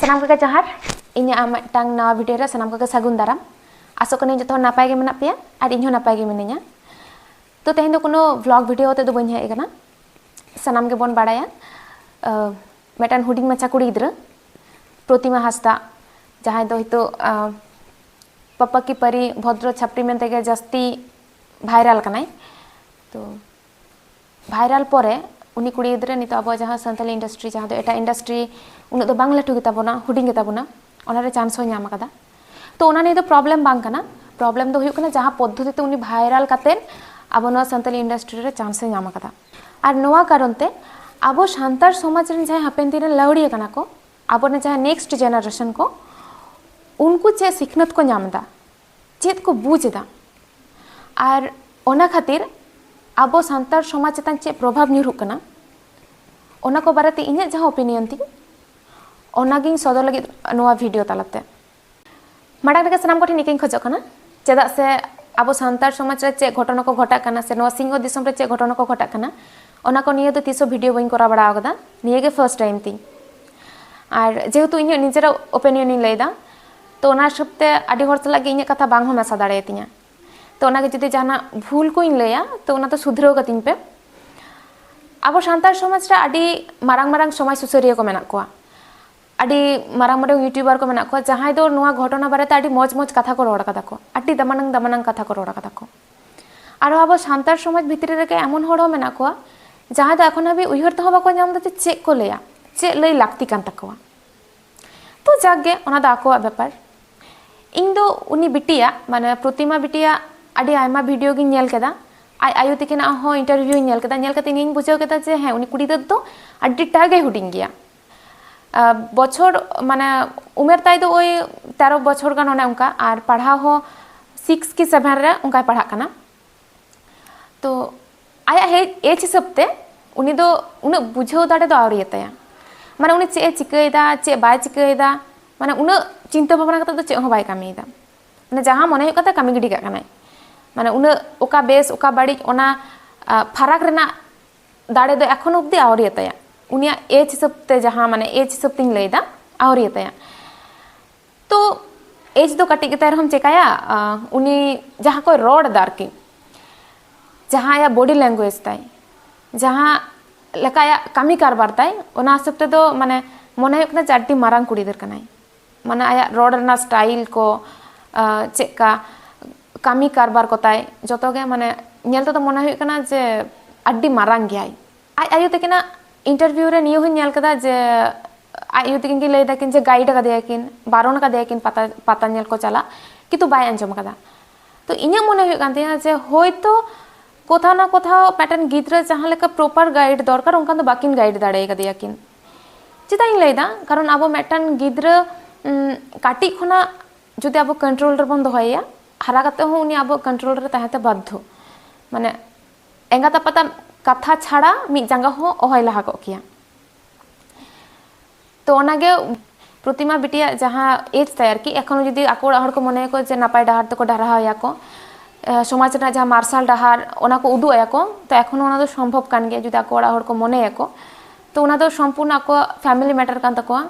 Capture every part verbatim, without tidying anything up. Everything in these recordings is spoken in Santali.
ᱥᱟᱱᱟᱢ ᱠᱚᱜᱮ ᱡᱚᱦᱟᱨ᱾ ᱤᱧᱟᱹᱜ ᱢᱤᱫᱴᱟᱝ ᱱᱟᱣᱟ ᱵᱷᱤᱰᱤᱭᱳ ᱨᱮ ᱥᱟᱱᱟᱢ ᱠᱚᱜᱮ ᱥᱟᱹᱜᱩᱱ ᱫᱟᱨᱟᱢ᱾ ᱟᱥᱚᱜ ᱠᱟᱹᱱᱟᱹᱧ ᱡᱚᱛᱚ ᱦᱚᱲ ᱱᱟᱯᱟᱭ ᱜᱮ ᱢᱮᱱᱟᱜ ᱯᱮᱭᱟ ᱟᱨ ᱤᱧ ᱦᱚᱸ ᱱᱟᱯᱟᱭ ᱜᱮ ᱢᱤᱱᱟᱹᱧᱟ᱾ ᱛᱚ ᱛᱮᱦᱮᱧ ᱫᱚ ᱠᱳᱱᱳ ᱵᱷᱞᱚᱜ ᱵᱷᱤᱰᱤᱭᱳ ᱟᱛᱮ ᱫᱚ ᱵᱟᱹᱧ ᱦᱮᱡ ᱟᱠᱟᱱᱟ᱾ ᱥᱟᱱᱟᱢ ᱜᱮᱵᱚᱱ ᱵᱟᱲᱟᱭᱟ, ᱟᱸ, ᱢᱤᱫᱴᱟᱝ ᱦᱩᱰᱤᱧ ᱢᱟᱪᱷᱟ ᱠᱩᱲᱤ ᱜᱤᱫᱽᱨᱟᱹ ᱯᱨᱚᱛᱤᱢᱟ ᱦᱟᱸᱥᱫᱟ, ᱡᱟᱦᱟᱸᱭ ᱫᱚ ᱱᱤᱛᱚᱜ, ᱟᱸ, ᱯᱟᱯᱟ ᱠᱤ ᱯᱟᱨᱤ ᱵᱷᱚᱫᱨᱚ ᱪᱷᱟᱯᱨᱤ ᱢᱮᱱᱛᱮ ᱜᱮ ᱡᱟᱹᱥᱛᱤ ᱵᱷᱟᱭᱨᱟᱞ ᱠᱟᱱᱟᱭ᱾ ᱛᱚ ᱵᱷᱟᱭᱨᱟᱞ ᱯᱚᱨᱮ ᱩᱱᱤ ᱠᱩᱲᱤ ᱜᱤᱫᱽᱨᱟᱹ ᱱᱤᱛᱚᱜ ᱟᱵᱚ ᱡᱟᱦᱟᱸ ᱥᱟᱱᱛᱟᱞᱤ ᱤᱱᱰᱟᱥᱴᱨᱤ, ᱡᱟᱦᱟᱸ ᱫᱚ ᱮᱴᱟᱜ ᱤᱱᱰᱟᱥᱴᱨᱤ ᱩᱱᱟᱹᱜ ᱫᱚ ᱵᱟᱝ ᱞᱟᱹᱴᱩ ᱜᱮᱛᱟ ᱵᱚᱱᱟ, ᱦᱩᱰᱤᱧ ᱜᱮᱛᱟ ᱵᱚᱱᱟ, ᱚᱱᱟᱨᱮ ᱪᱟᱱᱥ ᱦᱚᱸᱭ ᱧᱟᱢ ᱟᱠᱟᱫᱟ᱾ ᱛᱚ ᱚᱱᱟ ᱱᱤᱭᱮ ᱫᱚ ᱯᱨᱚᱵᱞᱮᱢ ᱵᱟᱝ ᱠᱟᱱᱟ᱾ ᱯᱨᱚᱵᱞᱮᱢ ᱫᱚ ᱦᱩᱭᱩᱜ ᱠᱟᱱᱟ ᱡᱟᱦᱟᱸ ᱯᱚᱫᱽᱫᱷᱚᱛᱤ ᱛᱮ ᱩᱱᱤ ᱵᱷᱟᱭᱨᱟᱞ ᱠᱟᱛᱮᱫ ᱟᱵᱚ ᱱᱚᱣᱟ ᱥᱟᱱᱛᱟᱞᱤ ᱤᱱᱰᱟᱥᱴᱨᱤ ᱨᱮ ᱪᱟᱱᱥ ᱮ ᱧᱟᱢ ᱟᱠᱟᱫᱟ᱾ ᱟᱨ ᱱᱚᱣᱟ ᱠᱟᱨᱚᱱ ᱛᱮ ᱟᱵᱚ ᱥᱟᱱᱛᱟᱲ ᱥᱚᱢᱟᱡᱽ ᱨᱮᱱ ᱡᱟᱦᱟᱸᱭ ᱦᱟᱯᱮᱱ ᱫᱤᱱ ᱨᱮᱱ ᱞᱟᱹᱣᱲᱤᱭᱟᱹ ᱠᱟᱱᱟ ᱠᱚ, ᱟᱵᱚᱨᱮᱱ ᱡᱟᱦᱟᱸᱭ ᱱᱮᱠᱥᱴ ᱡᱮᱱᱟᱨᱮᱥᱚᱱ ᱠᱚ, ᱩᱱᱠᱩ ᱪᱮᱫ ᱥᱤᱠᱷᱱᱟᱹᱛ ᱠᱚ ᱧᱟᱢ ᱮᱫᱟ, ᱪᱮᱫ ᱠᱚ ᱵᱩᱡᱽ ᱮᱫᱟ, ᱟᱨ ᱚᱱᱟ ᱠᱷᱟᱹᱛᱤᱨ ᱟᱵᱚ ᱥᱟᱱᱛᱟᱲ ᱥᱚᱢᱟᱡᱽ ᱪᱮᱛᱟᱱ ᱪᱮᱫ ᱯᱨᱚᱵᱷᱟᱵᱽ ᱧᱩᱨᱦᱩᱜ ᱠᱟᱱᱟ, ᱚᱱᱟ ᱠᱚ ᱵᱟᱨᱮᱛᱮ ᱤᱧᱟᱹᱜ ᱡᱟᱦᱟᱸ ᱳᱯᱤᱱᱤᱭᱚᱱ ᱛᱤᱧ, ᱚᱱᱟᱜᱤᱧ ᱥᱚᱫᱚᱨ ᱞᱟᱹᱜᱤᱫ ᱱᱚᱣᱟ ᱵᱷᱤᱰᱤᱭᱳ ᱛᱟᱞᱟᱛᱮ᱾ ᱢᱟᱲᱟᱝ ᱨᱮᱜᱮ ᱥᱟᱱᱟᱢ ᱠᱚᱴᱷᱮᱱ ᱤᱠᱟᱹᱧ ᱠᱷᱚᱡᱚᱜ ᱠᱟᱱᱟ, ᱪᱮᱫᱟᱜ ᱥᱮ ᱟᱵᱚ ᱥᱟᱱᱛᱟᱲ ᱥᱚᱢᱟᱡᱽ ᱨᱮ ᱪᱮᱫ ᱜᱷᱚᱴᱚᱱᱟ ᱠᱚ ᱜᱷᱚᱴᱟᱜ ᱠᱟᱱᱟ ᱥᱮ ᱱᱚᱣᱟ ᱥᱤᱧᱚᱛ ᱫᱤᱥᱚᱢ ᱨᱮ ᱪᱮᱫ ᱜᱷᱚᱴᱚᱱᱟ ᱠᱚ ᱜᱷᱚᱴᱟᱜ ᱠᱟᱱᱟ, ᱚᱱᱟ ᱠᱚ ᱱᱤᱭᱮ ᱫᱚ ᱛᱤᱥ ᱦᱚᱸ ᱵᱷᱤᱰᱤᱭᱳ ᱵᱟᱹᱧ ᱠᱚᱨᱟᱣ ᱵᱟᱲᱟ ᱟᱠᱟᱫᱟ᱾ ᱱᱤᱭᱟᱹ ᱜᱮ ᱯᱷᱟᱨᱥᱴ ᱴᱟᱭᱤᱢ ᱛᱤᱧ᱾ ᱟᱨ ᱡᱮᱦᱮᱛᱩ ᱤᱧᱟᱹᱜ ᱱᱤᱡᱮᱨᱟᱜ ᱳᱯᱤᱱᱤᱭᱚᱱ ᱤᱧ ᱞᱟᱹᱭᱫᱟ, ᱛᱚ ᱚᱱᱟ ᱦᱤᱥᱟᱹᱵ ᱛᱮ ᱟᱹᱰᱤ ᱦᱚᱲ ᱥᱟᱞᱟᱜ ᱜᱮ ᱤᱧᱟᱹᱜ ᱠᱟᱛᱷᱟ ᱵᱟᱝ ᱦᱚᱸ ᱢᱮᱥᱟ ᱫᱟᱲᱮᱭᱟᱛᱤᱧᱟ᱾ ᱛᱚ ᱚᱱᱟᱜᱮ ᱡᱩᱫᱤ ᱡᱟᱦᱟᱱᱟᱜ ᱵᱷᱩᱞ ᱠᱚᱧ ᱞᱟᱹᱭᱟ, ᱛᱚ ᱚᱱᱟ ᱫᱚ ᱥᱩᱫᱷᱨᱟᱹᱣ ᱠᱟᱹᱛᱤᱧ ᱯᱮ᱾ ᱟᱵᱚ ᱥᱟᱱᱛᱟᱲ ᱥᱚᱢᱟᱡᱽ ᱨᱮ ᱟᱹᱰᱤ ᱢᱟᱨᱟᱝ ᱢᱟᱨᱟᱝ ᱥᱚᱢᱟᱡᱽ ᱥᱩᱥᱟᱹᱨᱤᱭᱟᱹ ᱠᱚ ᱢᱮᱱᱟᱜ ᱠᱚᱣᱟ, ᱟᱹᱰᱤ ᱢᱟᱨᱟᱝ ᱢᱟᱨᱟᱝ ᱤᱭᱩᱴᱩᱵᱟᱨ ᱠᱚ ᱢᱮᱱᱟᱜ ᱠᱚᱣᱟ, ᱡᱟᱦᱟᱸᱭ ᱫᱚ ᱱᱚᱣᱟ ᱜᱷᱚᱴᱚᱱᱟ ᱵᱟᱨᱮᱛᱮ ᱟᱹᱰᱤ ᱢᱚᱡᱽ ᱢᱚᱡᱽ ᱠᱟᱛᱷᱟ ᱠᱚ ᱨᱚᱲ ᱠᱟᱫᱟ ᱠᱚ, ᱟᱹᱰᱤ ᱫᱟᱢᱟᱱᱟᱝ ᱫᱟᱢᱟᱱᱟᱝ ᱠᱟᱛᱷᱟ ᱠᱚ ᱨᱚᱲ ᱠᱟᱫᱟ ᱠᱚ᱾ ᱟᱨᱦᱚᱸ ᱟᱵᱚ ᱥᱟᱱᱛᱟᱲ ᱥᱚᱢᱟᱡᱽ ᱵᱷᱤᱛᱨᱤ ᱨᱮᱜᱮ ᱮᱢᱚᱱ ᱦᱚᱲ ᱦᱚᱸ ᱢᱮᱱᱟᱜ ᱠᱚᱣᱟ, ᱡᱟᱦᱟᱸᱭ ᱫᱚ ᱮᱠᱷᱚᱱ ᱦᱟᱹᱵᱤᱡ ᱩᱭᱦᱟᱹᱨ ᱛᱮᱦᱚᱸ ᱵᱟᱠᱚ ᱧᱟᱢ ᱮᱫᱟ ᱡᱮ ᱪᱮᱫ ᱠᱚ ᱞᱟᱹᱭᱟ, ᱪᱮᱫ ᱞᱟᱹᱭ ᱞᱟᱹᱠᱛᱤ ᱠᱟᱱ ᱛᱟᱠᱚᱣᱟ᱾ ᱛᱚ ᱡᱟᱠ ᱜᱮ, ᱚᱱᱟ ᱫᱚ ᱟᱠᱚᱣᱟᱜ ᱵᱮᱯᱟᱨ᱾ ᱤᱧ ᱫᱚ ᱩᱱᱤ ᱵᱤᱴᱤᱭᱟᱜ, ᱢᱟᱱᱮ ᱯᱨᱚᱛᱤᱢᱟ ᱵᱤᱴᱤᱭᱟᱜ ᱟᱹᱰᱤ ᱟᱭᱢᱟ ᱵᱷᱤᱰᱤᱭᱳ ᱜᱤᱧ ᱧᱮᱞ ᱠᱮᱫᱟ, ᱟᱡ ᱟᱭᱳ ᱛᱤᱠᱤᱱᱟᱜ ᱦᱚᱸ ᱤᱱᱴᱟᱨᱵᱷᱤᱭᱩᱧ ᱧᱮᱞ ᱠᱮᱫᱟ᱾ ᱧᱮᱞ ᱠᱟᱛᱮ ᱤᱧᱤᱧ ᱵᱩᱡᱷᱟᱹᱣ ᱠᱮᱫᱟ ᱡᱮ ᱦᱮᱸ, ᱩᱱᱤ ᱠᱩᱲᱤ ᱜᱤᱫᱽᱨᱟᱹ ᱫᱚ ᱟᱹᱰᱤᱴᱟ ᱜᱮ ᱦᱩᱰᱤᱧ ᱜᱮᱭᱟ᱾ ᱟᱨ ᱵᱚᱪᱷᱚᱨ, ᱢᱟᱱᱮ ᱩᱢᱮᱨ ᱛᱟᱭ ᱫᱚ ᱳᱭ ᱛᱮᱨᱚ ᱵᱚᱪᱷᱚᱨ ᱜᱟᱱ, ᱚᱱᱮ ᱚᱱᱠᱟ, ᱟᱨ ᱯᱟᱲᱦᱟᱣ ᱦᱚᱸ ᱥᱤᱠᱥ ᱠᱤ ᱥᱮᱵᱷᱮᱱ ᱨᱮ ᱚᱱᱠᱟᱭ ᱯᱟᱲᱦᱟᱜ ᱠᱟᱱᱟ᱾ ᱛᱚ ᱟᱭᱟᱜ ᱮᱡᱽ ᱦᱤᱥᱟᱹᱵ ᱛᱮ ᱩᱱᱤ ᱫᱚ ᱩᱱᱟᱹᱜ ᱵᱩᱡᱷᱟᱹᱣ ᱫᱟᱲᱮ ᱫᱚ ᱟᱹᱣᱨᱤᱭᱟᱛᱟᱭᱟ᱾ ᱢᱟᱱᱮ ᱩᱱᱤ ᱪᱮᱫ ᱮ ᱪᱤᱠᱟᱹᱭᱮᱫᱟ, ᱪᱮᱫ ᱵᱟᱭ ᱪᱤᱠᱟᱹᱭᱮᱫᱟ, ᱢᱟᱱᱮ ᱩᱱᱟᱹᱜ ᱪᱤᱱᱛᱟᱹ ᱵᱷᱟᱵᱽᱱᱟ ᱠᱟᱛᱮ ᱫᱚ ᱪᱮᱫ ᱦᱚᱸ ᱵᱟᱭ ᱠᱟᱹᱢᱤᱭᱮᱫᱟ᱾ ᱢᱟᱱᱮ ᱡᱟᱦᱟᱸ ᱢᱚᱱᱮ ᱦᱩᱭᱩᱜ ᱠᱟᱱ ᱛᱟᱭᱟ ᱠᱟᱹᱢᱤ ᱜᱤᱰᱤ ᱠᱟᱜ ᱠᱟᱱᱟᱭ᱾ ᱢᱟᱱᱮ ᱩᱱᱟᱹᱜ ᱚᱠᱟ ᱵᱮᱥ ᱚᱠᱟ ᱵᱟᱹᱲᱤᱡ, ᱚᱱᱟ ᱟᱜ, ᱯᱷᱟᱨᱟᱠ ᱨᱮᱱᱟᱜ ᱫᱟᱲᱮ ᱫᱚ ᱮᱠᱷᱚᱱ ᱚᱵᱫᱤ ᱟᱹᱣᱨᱤᱭᱟᱛᱟᱭᱟ᱾ ᱩᱱᱤᱭᱟᱜ ᱮᱡᱽ ᱦᱤᱥᱟᱹᱵ ᱛᱮ, ᱡᱟᱦᱟᱸ ᱢᱟᱱᱮ ᱮᱡᱽ ᱦᱤᱥᱟᱹᱵ ᱛᱤᱧ ᱞᱟᱹᱭᱫᱟ, ᱟᱹᱣᱨᱤᱭᱟᱛᱟᱭᱟ᱾ ᱛᱚ ᱮᱡᱽ ᱫᱚ ᱠᱟᱹᱴᱤᱡ ᱜᱮᱛᱟᱭ ᱨᱮᱦᱚᱸᱢ ᱪᱮᱠᱟᱭᱟ? ᱟᱸ, ᱩᱱᱤ ᱡᱟᱦᱟᱸ ᱠᱚᱭ ᱨᱚᱲ ᱮᱫᱟ ᱟᱨᱠᱤ, ᱡᱟᱦᱟᱸ ᱟᱭᱟᱜ ᱵᱚᱰᱤ ᱞᱮᱝᱜᱩᱭᱮᱡᱽ ᱛᱟᱭ, ᱡᱟᱦᱟᱸ ᱞᱮᱠᱟ ᱟᱭᱟᱜ ᱠᱟᱹᱢᱤ ᱠᱟᱨᱵᱟᱨ ᱛᱟᱭ, ᱚᱱᱟ ᱦᱤᱥᱟᱹᱵ ᱛᱮᱫᱚ ᱢᱟᱱᱮ ᱢᱚᱱᱮ ᱦᱩᱭᱩᱜ ᱠᱟᱱᱟ ᱡᱮ ᱟᱹᱰᱤ ᱢᱟᱨᱟᱝ ᱠᱩᱲᱤ ᱜᱤᱫᱟᱹᱨ ᱠᱟᱱᱟᱭ᱾ ᱢᱟᱱᱮ ᱟᱭᱟᱜ ᱨᱚᱲ ᱨᱮᱱᱟᱜ ᱥᱴᱟᱭᱤᱞ ᱠᱚ, ᱟᱸ, ᱪᱮᱫᱠᱟ ᱠᱟᱹᱢᱤ ᱠᱟᱨᱵᱟᱨ ᱠᱚᱛᱟᱭ, ᱡᱚᱛᱚ ᱜᱮ ᱢᱟᱱᱮ ᱧᱮᱞ ᱛᱮᱫᱚ ᱢᱚᱱᱮ ᱦᱩᱭᱩᱜ ᱠᱟᱱᱟ ᱡᱮ ᱟᱹᱰᱤ ᱢᱟᱨᱟᱝ ᱜᱮᱭᱟᱭ᱾ ᱟᱡ ᱟᱭᱳ ᱛᱟᱹᱠᱤᱱᱟᱜ ᱤᱱᱴᱟᱨᱵᱷᱤᱭᱩ ᱨᱮ ᱱᱤᱭᱟᱹ ᱦᱚᱸᱧ ᱧᱮᱞ ᱠᱮᱫᱟ ᱡᱮ ᱟᱡ ᱟᱭᱳ ᱛᱟᱹᱠᱤᱱ ᱠᱤᱱ ᱞᱟᱹᱭ ᱫᱟᱠᱤᱱ ᱡᱮ ᱜᱟᱭᱤᱰ ᱟᱠᱟᱫᱮᱭᱟ ᱠᱤᱱ, ᱵᱟᱨᱚᱱ ᱟᱠᱟᱫᱮᱭᱟ ᱠᱤᱱ ᱯᱟᱛᱟ, ᱯᱟᱛᱟ ᱧᱮᱞ ᱠᱚ ᱪᱟᱞᱟᱜ, ᱠᱤᱱᱛᱩ ᱵᱟᱭ ᱟᱸᱡᱚᱢ ᱟᱠᱟᱫᱟ᱾ ᱛᱚ ᱤᱧᱟᱹᱜ ᱢᱚᱱᱮ ᱦᱩᱭᱩᱜ ᱠᱟᱱ ᱛᱤᱧᱟᱹ ᱡᱮ ᱦᱳᱭᱛᱳ ᱠᱳᱛᱷᱟᱣ ᱱᱟ ᱠᱳᱛᱷᱟᱣ ᱢᱤᱫᱴᱮᱱ ᱜᱤᱫᱽᱨᱟᱹ ᱡᱟᱦᱟᱸ ᱞᱮᱠᱟ ᱯᱨᱚᱯᱟᱨ ᱜᱟᱭᱤᱰ ᱫᱚᱨᱠᱟᱨ, ᱚᱱᱠᱟ ᱫᱚ ᱵᱟᱹᱠᱤᱱ ᱜᱟᱭᱤᱰ ᱫᱟᱲᱮ ᱟᱠᱟᱫᱮᱭᱟ ᱠᱤᱱ᱾ ᱪᱮᱫᱟᱜ ᱤᱧ ᱞᱟᱹᱭᱫᱟ? ᱠᱟᱨᱚᱱ ᱟᱵᱚ ᱢᱤᱫᱴᱟᱝ ᱜᱤᱫᱽᱨᱟᱹ, ᱩᱢ, ᱠᱟᱹᱴᱤᱡ ᱠᱷᱚᱱᱟᱜ ᱡᱩᱫᱤ ᱟᱵᱚ ᱠᱚᱱᱴᱨᱳᱞ ᱨᱮᱵᱚᱱ ᱫᱚᱦᱚᱭᱮᱭᱟ, ᱦᱟᱨᱟ ᱠᱟᱛᱮ ᱦᱚᱸ ᱩᱱᱤ ᱟᱵᱚ ᱠᱚᱱᱴᱨᱳᱞ ᱨᱮ ᱛᱟᱦᱮᱸ ᱛᱮ ᱵᱟᱫᱽᱫᱷᱚ᱾ ᱢᱟᱱᱮ ᱮᱸᱜᱟᱛ ᱟᱯᱟᱛᱟᱜ ᱠᱟᱛᱷᱟ ᱪᱷᱟᱲᱟ ᱢᱤᱫ ᱡᱟᱸᱜᱟ ᱦᱚᱸ ᱚᱦᱚᱭ ᱞᱟᱦᱟ ᱠᱚᱜ ᱠᱮᱭᱟ᱾ ᱛᱚ ᱚᱱᱟᱜᱮ ᱯᱨᱚᱛᱤᱢᱟ ᱵᱤᱴᱤᱭᱟᱜ ᱡᱟᱦᱟᱸ ᱮᱡᱽ ᱛᱟᱭ ᱟᱨᱠᱤ, ᱮᱠᱷᱚᱱᱳ ᱡᱩᱫᱤ ᱟᱠᱚ ᱚᱲᱟᱜ ᱦᱚᱲ ᱠᱚ ᱢᱚᱱᱮᱭᱟᱠᱚ ᱡᱮ ᱱᱟᱯᱟᱭ ᱰᱟᱦᱟᱨ ᱛᱮᱠᱚ ᱰᱟᱨᱦᱟᱣ ᱮᱭᱟ ᱠᱚ, ᱮ, ᱥᱚᱢᱟᱡᱽ ᱨᱮᱱᱟᱜ ᱡᱟᱦᱟᱸ ᱢᱟᱨᱥᱟᱞ ᱰᱟᱦᱟᱨ ᱚᱱᱟ ᱠᱚ ᱩᱫᱩᱜ ᱟᱭᱟ ᱠᱚ, ᱛᱚ ᱮᱠᱷᱚᱱᱳ ᱚᱱᱟ ᱫᱚ ᱥᱚᱢᱵᱷᱚᱵ ᱠᱟᱱ ᱜᱮᱭᱟ ᱡᱩᱫᱤ ᱟᱠᱚ ᱚᱲᱟᱜ ᱦᱚᱲ ᱠᱚ ᱢᱚᱱᱮᱭᱟᱠᱚ᱾ ᱛᱚ ᱚᱱᱟ ᱫᱚ ᱥᱚᱢᱯᱩᱨᱱᱚ ᱟᱠᱚᱣᱟᱜ ᱯᱷᱮᱢᱤᱞᱤ ᱢᱮᱴᱟᱨ ᱠᱟᱱ ᱛᱟᱠᱚᱣᱟ,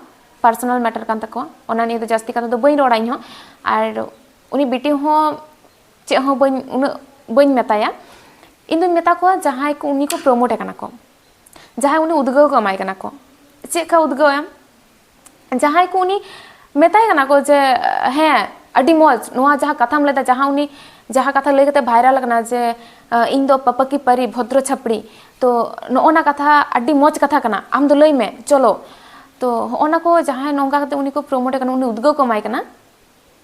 ᱯᱟᱨᱥᱚᱱᱟᱞ ᱢᱮᱴᱟᱨ ᱠᱟᱱ ᱛᱟᱠᱚᱣᱟ, ᱚᱱᱟ ᱱᱤᱭᱮ ᱫᱚ ᱡᱟᱹᱥᱛᱤ ᱠᱟᱛᱷᱟ ᱫᱚ ᱵᱟᱹᱧ ᱨᱚᱲᱟ ᱤᱧ ᱦᱚᱸ᱾ ᱟᱨ ᱩᱱᱤ ᱵᱤᱴᱤ ᱦᱚᱸ ᱪᱮᱫ ᱦᱚᱸ ᱵᱟᱹᱧ, ᱩᱱᱟᱹᱜ ᱵᱟᱹᱧ ᱢᱮᱛᱟᱭᱟ᱾ ᱤᱧ ᱫᱚᱧ ᱢᱮᱛᱟ ᱠᱚᱣᱟ ᱡᱟᱦᱟᱸᱭ ᱠᱚ ᱩᱱᱤ ᱠᱚ ᱯᱨᱳᱢᱳᱴ ᱮ ᱠᱟᱱᱟ ᱠᱚ, ᱡᱟᱦᱟᱸᱭ ᱩᱱᱤ ᱩᱫᱽᱜᱟᱹᱣ ᱠᱚ ᱮᱢᱟᱭ ᱠᱟᱱᱟ ᱠᱚ, ᱪᱮᱫ ᱞᱮᱠᱟ ᱩᱫᱽᱜᱟᱹᱣ ᱮᱢ? ᱡᱟᱦᱟᱸᱭ ᱠᱚ ᱩᱱᱤ ᱢᱮᱛᱟᱭ ᱠᱟᱱᱟ ᱠᱚ ᱡᱮ, "ᱦᱮᱸ, ᱟᱹᱰᱤ ᱢᱚᱡᱽ, ᱱᱚᱣᱟ ᱡᱟᱦᱟᱸ ᱠᱟᱛᱷᱟᱢ ᱞᱟᱹᱭᱫᱟ, ᱡᱟᱦᱟᱸ ᱩᱱᱤ ᱡᱟᱦᱟᱸ ᱠᱟᱛᱷᱟ ᱞᱟᱹᱭ ᱠᱟᱛᱮ ᱵᱷᱟᱭᱨᱟᱞ ᱟᱠᱟᱱᱟ ᱡᱮ, ᱤᱧ ᱫᱚ ᱯᱟᱯᱟ ᱠᱤ ᱯᱟᱹᱨᱤ, ᱵᱷᱚᱫᱨᱚ ᱪᱷᱟᱯᱲᱤ, ᱛᱚ ᱱᱚᱜᱼᱚ ᱱᱟ ᱠᱟᱛᱷᱟ ᱟᱹᱰᱤ ᱢᱚᱡᱽ ᱠᱟᱛᱷᱟ ᱠᱟᱱᱟ, ᱟᱢ ᱫᱚ ᱞᱟᱹᱭ ᱢᱮ, ᱪᱚᱞᱚ᱾" ᱛᱚ ᱦᱚᱜᱼᱚ ᱱᱟ ᱠᱚ ᱡᱟᱦᱟᱸᱭ ᱱᱚᱝᱠᱟ ᱠᱟᱛᱮ ᱩᱱᱤ ᱠᱚ ᱯᱨᱳᱢᱳᱴ ᱮ ᱠᱟᱱᱟ, ᱩᱱᱤ ᱩᱫᱽᱜᱟᱹᱣ ᱠᱚ ᱮᱢᱟᱭ ᱠᱟᱱᱟ,